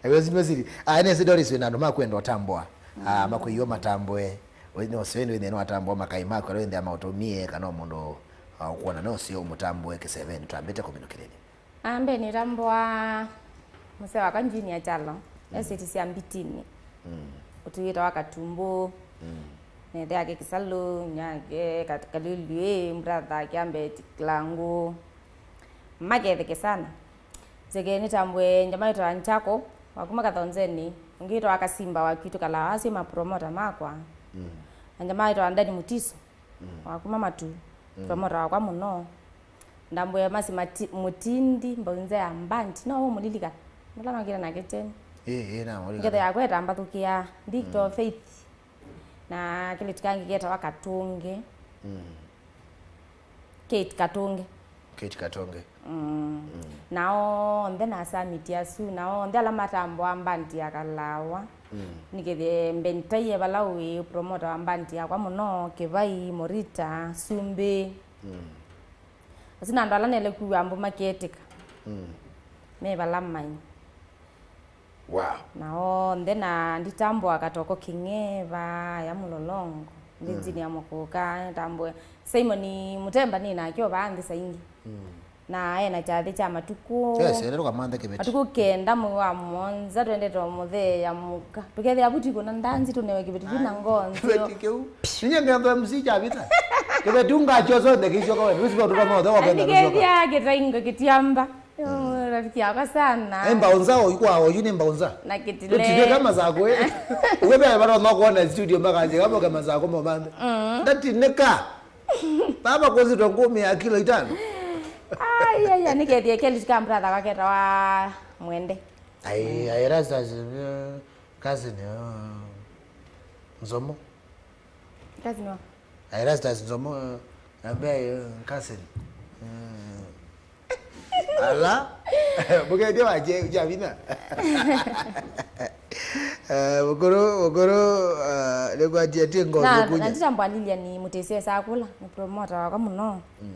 Wezi, wezi. Ah, nesi Doris, wĩna andũ makwenda ũtambũa. Ah, makwĩiwa matambũe. We, no sio ndio ndio watambũa makai maku, alio ndio maũtũmie, kana mũndũ, ah, ũkuona no sio mũtambũe kĩseveni, twambĩte kũminũkĩlĩlya. Ambe nĩtambũa mũsee wakwa Junior Kyalo, esĩti sya Mbitini. Mm. Ũtũĩtawa Katumbũ. Mm. Nethe yake Kisalu, nyake Kat-, Kalilwe, brother yake Ambeti Kilangu. Maketheke sana. Nzeke nĩtambũe nyama ĩtawa Nchako, wa kuma Kathonzeni, ũngĩ ĩtawa Kasimba wa kwitũ Kalawa, asu ma promoter makwa. Mm. Na nyama ĩtawa Ndani Mutiso, mm, wa kuma Matu, mm, promoter wakwa mũno. Ndambũe Masi Mati-, Mutindi, Mbaunze ya Mbandi, no ũmũlilikana? Nũla nokĩte nake tene. Ĩĩ, ĩĩ, namũlilikana. Ngetho yakwa ĩtambathũkĩa, Victor, mm, Faith. Na kelĩtu kangĩ ketawa Katũngĩ. Mm. Kate Katũngĩ. Kate Katũngĩ. Mm. Mm. Na onthe na Samiti asu, na onthe ala matambũa mbandi ya Kalawa. Mm. Nĩkethĩe mbentaie vala wĩ promoter wa mbandi yakwa mũno, Kĩvai, Morita, Sumbĩ. Mm. Asu na andũ ala nele kuwa mbũ maketĩka. Mm. Me vala mai. Wow. Na onthe na nditambũa Katoko Kĩng'eva, ya Mũlolongo, ndi, mm, engineer mũkũka, nĩtambũe Simon Mutemba nĩ nake o vaa nthĩ saingĩ. Mm. Na ena kyathĩ kya matukũ. Yes, ene tũkamanthe kĩveti. Matukũ kenda mwei wa mũonza twendete o mũtheea mũka. Tũkethĩa vuti kuna ndanzi tũnewe kĩveti vina ngonzi. Kĩveti kĩu. Ninye ngetho M C chavita. Kĩveti ungacho sonde kisho kwa. Wisi kwa tuka mothe kwa kenda. Ndikethĩa kĩtaingo kĩtiamba. Yo, rafiki yakwa sana. Eh, mbaunza oyu kwa oyu nĩ mbaunza. Na kĩtile. Tũtile kama zako, eh. Ukebe bado no kuona studio mpaka nje kama kama zako momande. Mm. Ndati neka. Baba kũsitwa ngũmĩ ya kilo itano. Ai, ai, ai, nĩkethie kelĩtu ka brother wake etawa Mwende. Ai, ai, Erastus, eh, cousin, eh, Nzomo. Cousin wa? Ai, Erastus Nzomo, eh, ambaye, eh, cousin. Eh. Ala. Mũkethie wa je, Javina. Eh, mũkũrũ, mũkũrũ, eh, nĩkwatia ti ngozi na, kunya. Na nditambũa Lilian Mutesi esa kũla, nĩ promoter wakwa mũno. Mm.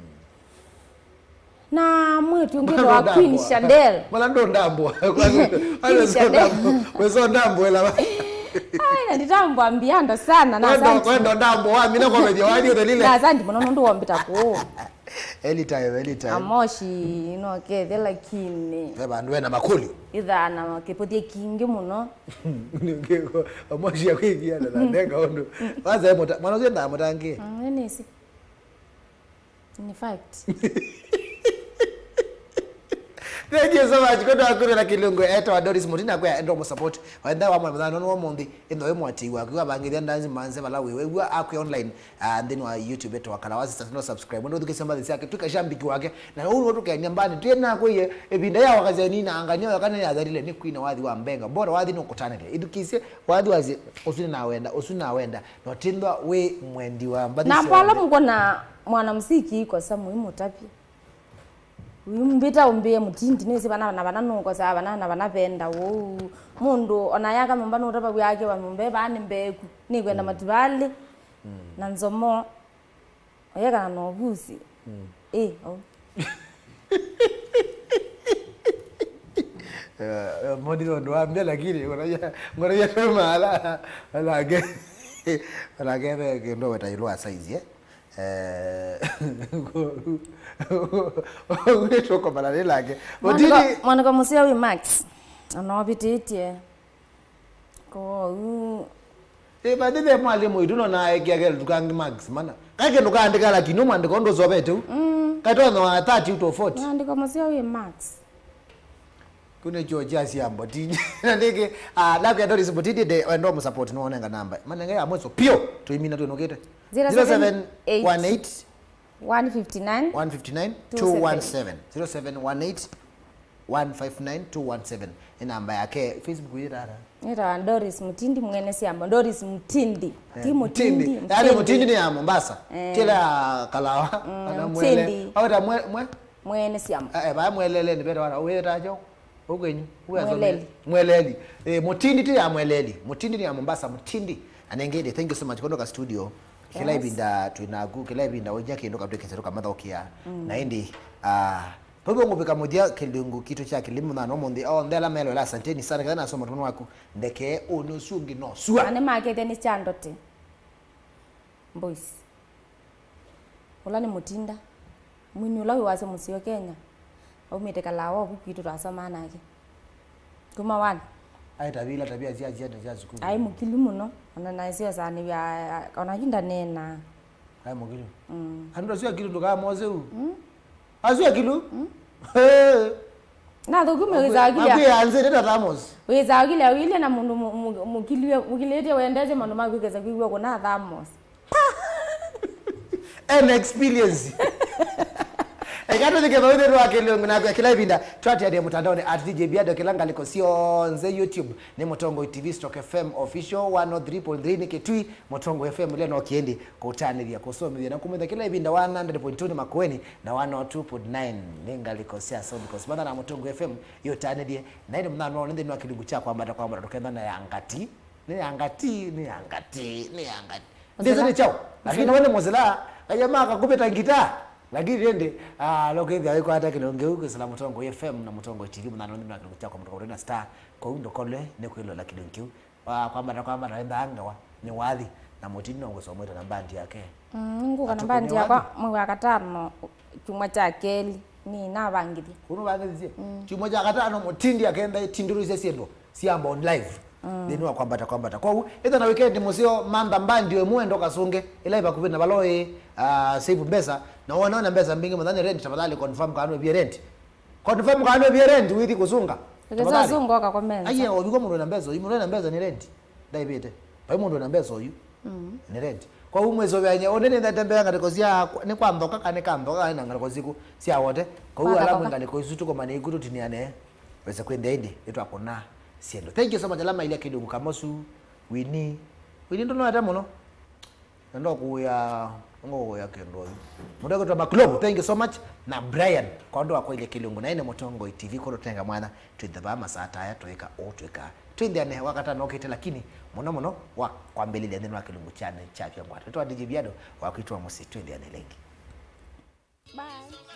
Na mwĩtu ũngĩ wa Queen Chandel. Mala ndondambwa. Queen Chandel. Weso ndambwa ela. Ai, na nditambũa Mbiando sana, na kwendo, asante. Kwendo ndambwa, mina kwa media wali yote lile. Na asante mũno nũndũ wombĩta kũũ. Anytime, anytime. Amoshi, no kethe lakini. Ve vandu wena makũlyo. Ithana kĩpũthie kingĩ mũno. Amoshi ya kwĩthia na ndeka ũndũ. Kwanza, mwana ũcio ndamũtangĩe. Mm, nĩnĩsĩ. In fact. Thank you so much. Kwenda wakwĩrĩla kĩlungu etawa Doris Mutindi, akwĩa enda mũsupport. Wenda wa mwana mũthano wa mũnthĩ, enda we mwatei waku, wavangĩthia ndanzi manze vala wĩ. Wĩw'a akwĩ online, ah, nthĩnĩ wa YouTube etawa Kalawa Sisters, no subscribe. Wenda ũthukĩsya mbathi syake, twĩka shambiki wake. Na ũu nĩtũkenia mbani. Twĩ na kwĩye, ĩvinda ya wakazeni na angania wakane yatharĩle nĩ kwina wathi wa mbenga. Bora wathi nũkũtanĩle. Ithukĩsye, wathi wazi, ũsu nĩnawenda, ũsu nĩnawenda. Na ũtindwa wĩ mwendi wa mbathi. Na syonthe. Pala mũkwona mwanamuziki ikosa mũimũtavye. Wimbĩta ũmbĩe Mutindi, nĩsĩ vana na vana nũkosaa vana na vana venda ũu. Mũndũ ona yaka nyũmba nũtavaw'a ake wa nyũmba ĩ vaa nĩ mbeeku. Nĩkwenda, mm, mativalĩ. Mm. Na Nzomo. Oyekana na ũvusi. Mm. Ĩ, au. Eh, eh, moni ndo wambia, lakini ngona ya, ngona ya tuma ala, ala ke, ala ke be ke ndo weta ilwa size, eh. Eh, ngĩtũkomana nĩ nake. Mwanĩko, Mutindi. Mwanĩko mũseo wĩ Max. Anovĩtĩtye. Kwoou. Eh, by the way, mwalimũ witũ no naekia kelĩtu kangĩ Max, mana. Kaĩ kĩndũ kaandĩka lakini ũmwandĩko ũndũ ũsovete u. Mm. Kaĩ tonya wa thirty to forty. Mwanĩko mũseo wĩ Max. Kune chuo cha siambo tiji. Na ndeke, ah, labda Doris Mutindi de endo mu support no nenga namba. Manenge ya mweso pio. Tuimina twenukite. Zero seven eight. Zero seven one eight. One fifty nine. One fifty nine two one seven. Zero seven one eight one five nine two one seven. Ni namba yake. Facebook yitara. Nĩtawa Doris Mutindi mwene siambo. Doris Mutindi. Eh, ti Mutindi, Mutindi. Yaani Mutindi. Mutindi ni ya Mombasa. Eh. Tila Kalawa. Mm, kana Mwele. Mutindi. Au ta mwe, mwe? Mwene siambo. Eh, eh, ba Mwelele ni beta wana. Uwe tajo. Ukwenyu. Uwe Mweleli. Mweleli. Eh, Mutindi ti ya Mweleli. Mutindi ni ya Mombasa. Mutindi. Anengede, thank you so much. Kondoka studio. Kila, yes, ibinda twinaku, kila ibinda oja kindu kabisa kisa tukamathokia. Mm. Na indi, ah, Ũvyo ngũvika mũthya kĩlungu kitũ kya kĩlimi mũthenya ũmũnthĩ. Onthe ala meloela, asanteni sana. Ketha nasoma ũtũmani waku, ndeke ũnĩ ũsu ũngĩ no sua. Na nĩmakethya nĩ kya Ndote Boys. Ũla nĩ Mũtinda. Mwini ũla wĩ wasya mũseo Kenya. Aumĩte Kalawa ovu kwitũ twasomaa nake. Kuma one. Aĩ tavila tavia sya sya sya sukulu. Aĩ mũkilu mũno. Ona naisyosanĩw'a, ona yu ndaneenaa. Aĩ mũkilu. Mm. Andũ asu akilu ndũkamose u. Mm. Asu akilu? Mm. Hey. Nathũkuma wĩsakilya. Makwĩ anzĩ nĩ ta thermos. Wĩsakilya wĩlye na mũndũ mu- mu- mũkilie- mũkilĩtye wendete maũndũ ma kwĩkesa kwĩw'a kũna thermos. An experience. Eka tũthike maũndũ wa kĩlungu na kwa kĩla ĩvinda twatiania mũtandaonĩ at D J Biado kĩla ngalĩko syonthe YouTube nĩ Mũtongoi T V stroke F M official one oh three point three nĩ Kitui. Mũtongoi F M lya no kĩendi kũtanĩthya, kũsomethya na kũmwĩtha kĩla ĩvinda one hundred point two nĩ Makueni na one oh two point nine nĩ ngalĩko sya South Coast. Matha na Mũtongoi F M yũtanĩthye na ĩndĩ mũthano nĩ nthĩnĩ wa kĩlungu kya kwambata kwambata tũkenda na ya ngati. Nĩ ya ngati, nĩ ya ngati, nĩ ya ngati. Ndĩsĩ nĩ kyaũ, lakini wene mũsila kayama kakũvĩta ngita. Lakini ĩndĩ lokethia wĩkwata kĩlungu kĩu kwĩsĩla Mũtongoi F M na Mũtongoi T V mũthano nĩ nthĩnĩ wa kĩlungu kya kwambata kwambata na star. Kwoou ndũkolwe nĩ kwĩlola kĩlungu kĩu. Wa kwambata kwambata endaa ngewa nĩ wathi na mũtini no ngũsomwete na mbandi yake. Mm, ngũka na mbandi yakwa mwei wa katano kyumwa kya kelĩ nĩ navangĩthye. Kũu nũvangĩthisye? Mm. Kyumwa kya katano mũtindi akenda tindũrũsya syĩndũ syamba on live. Mm. Nthĩnĩ wa kwambata kwambata. Kwoou ĩtha na weekend mũseo mantha mbandi ĩmwe enda ũkasũnge ĩla ĩ vakuvĩ na vala ũĩ, ah, save mbesa na wona wĩna mbesa mbingĩ mũthanya rent tafadhali confirm kana nũvie rent. Confirm kana nũvie rent wĩthi kũsũnga. Tafadhali. Ũkĩsũnga ũkakomea nza. Aiye, ũvikwa mũndũ wĩna mbesa ũyu, mũndũ wĩna mbesa nĩ rent. Ndaivĩte. Vai mũndũ wĩna mbesa ũyu. Mm. Nĩ rent. Kwoou mwĩsũvĩany'a ũndũ nĩnatembea ngalĩko sya nĩ kwa nthoka kana nĩ ka nthoka kana nĩ na ngalĩko siku sya wote. Kwoou ala mwĩ ngalĩko isu tũkomane iku tũtiniane. Wese kwĩnthĩa ĩndĩ nĩtwakũna syĩndũ. Thank you so much ala mailya kĩlungu kamosu. Wini. Wini ndũnoete mũno. Na ndokũĩa, ngũkũĩa kĩndũ oyu. Mũndũ akwĩtwa Maklovu, thank you so much. Na Brian, kwa ũndũ wa kwaĩlya kĩlungu, na ĩne Mũtongoi T V kũtũtenga mwanya, twĩthe vaa masaa ta aya, tũĩka ũu twĩkaa. Twĩnthĩane wakatano ũkĩte, lakini mũno mũno wa kwambĩlĩlya nthĩnĩ wa kĩlungu kya nĩ kya vya ngwata. Nĩtwa D J Biado, wakwĩtwa mũsyĩ, twĩnthĩane lĩngĩ. Bye.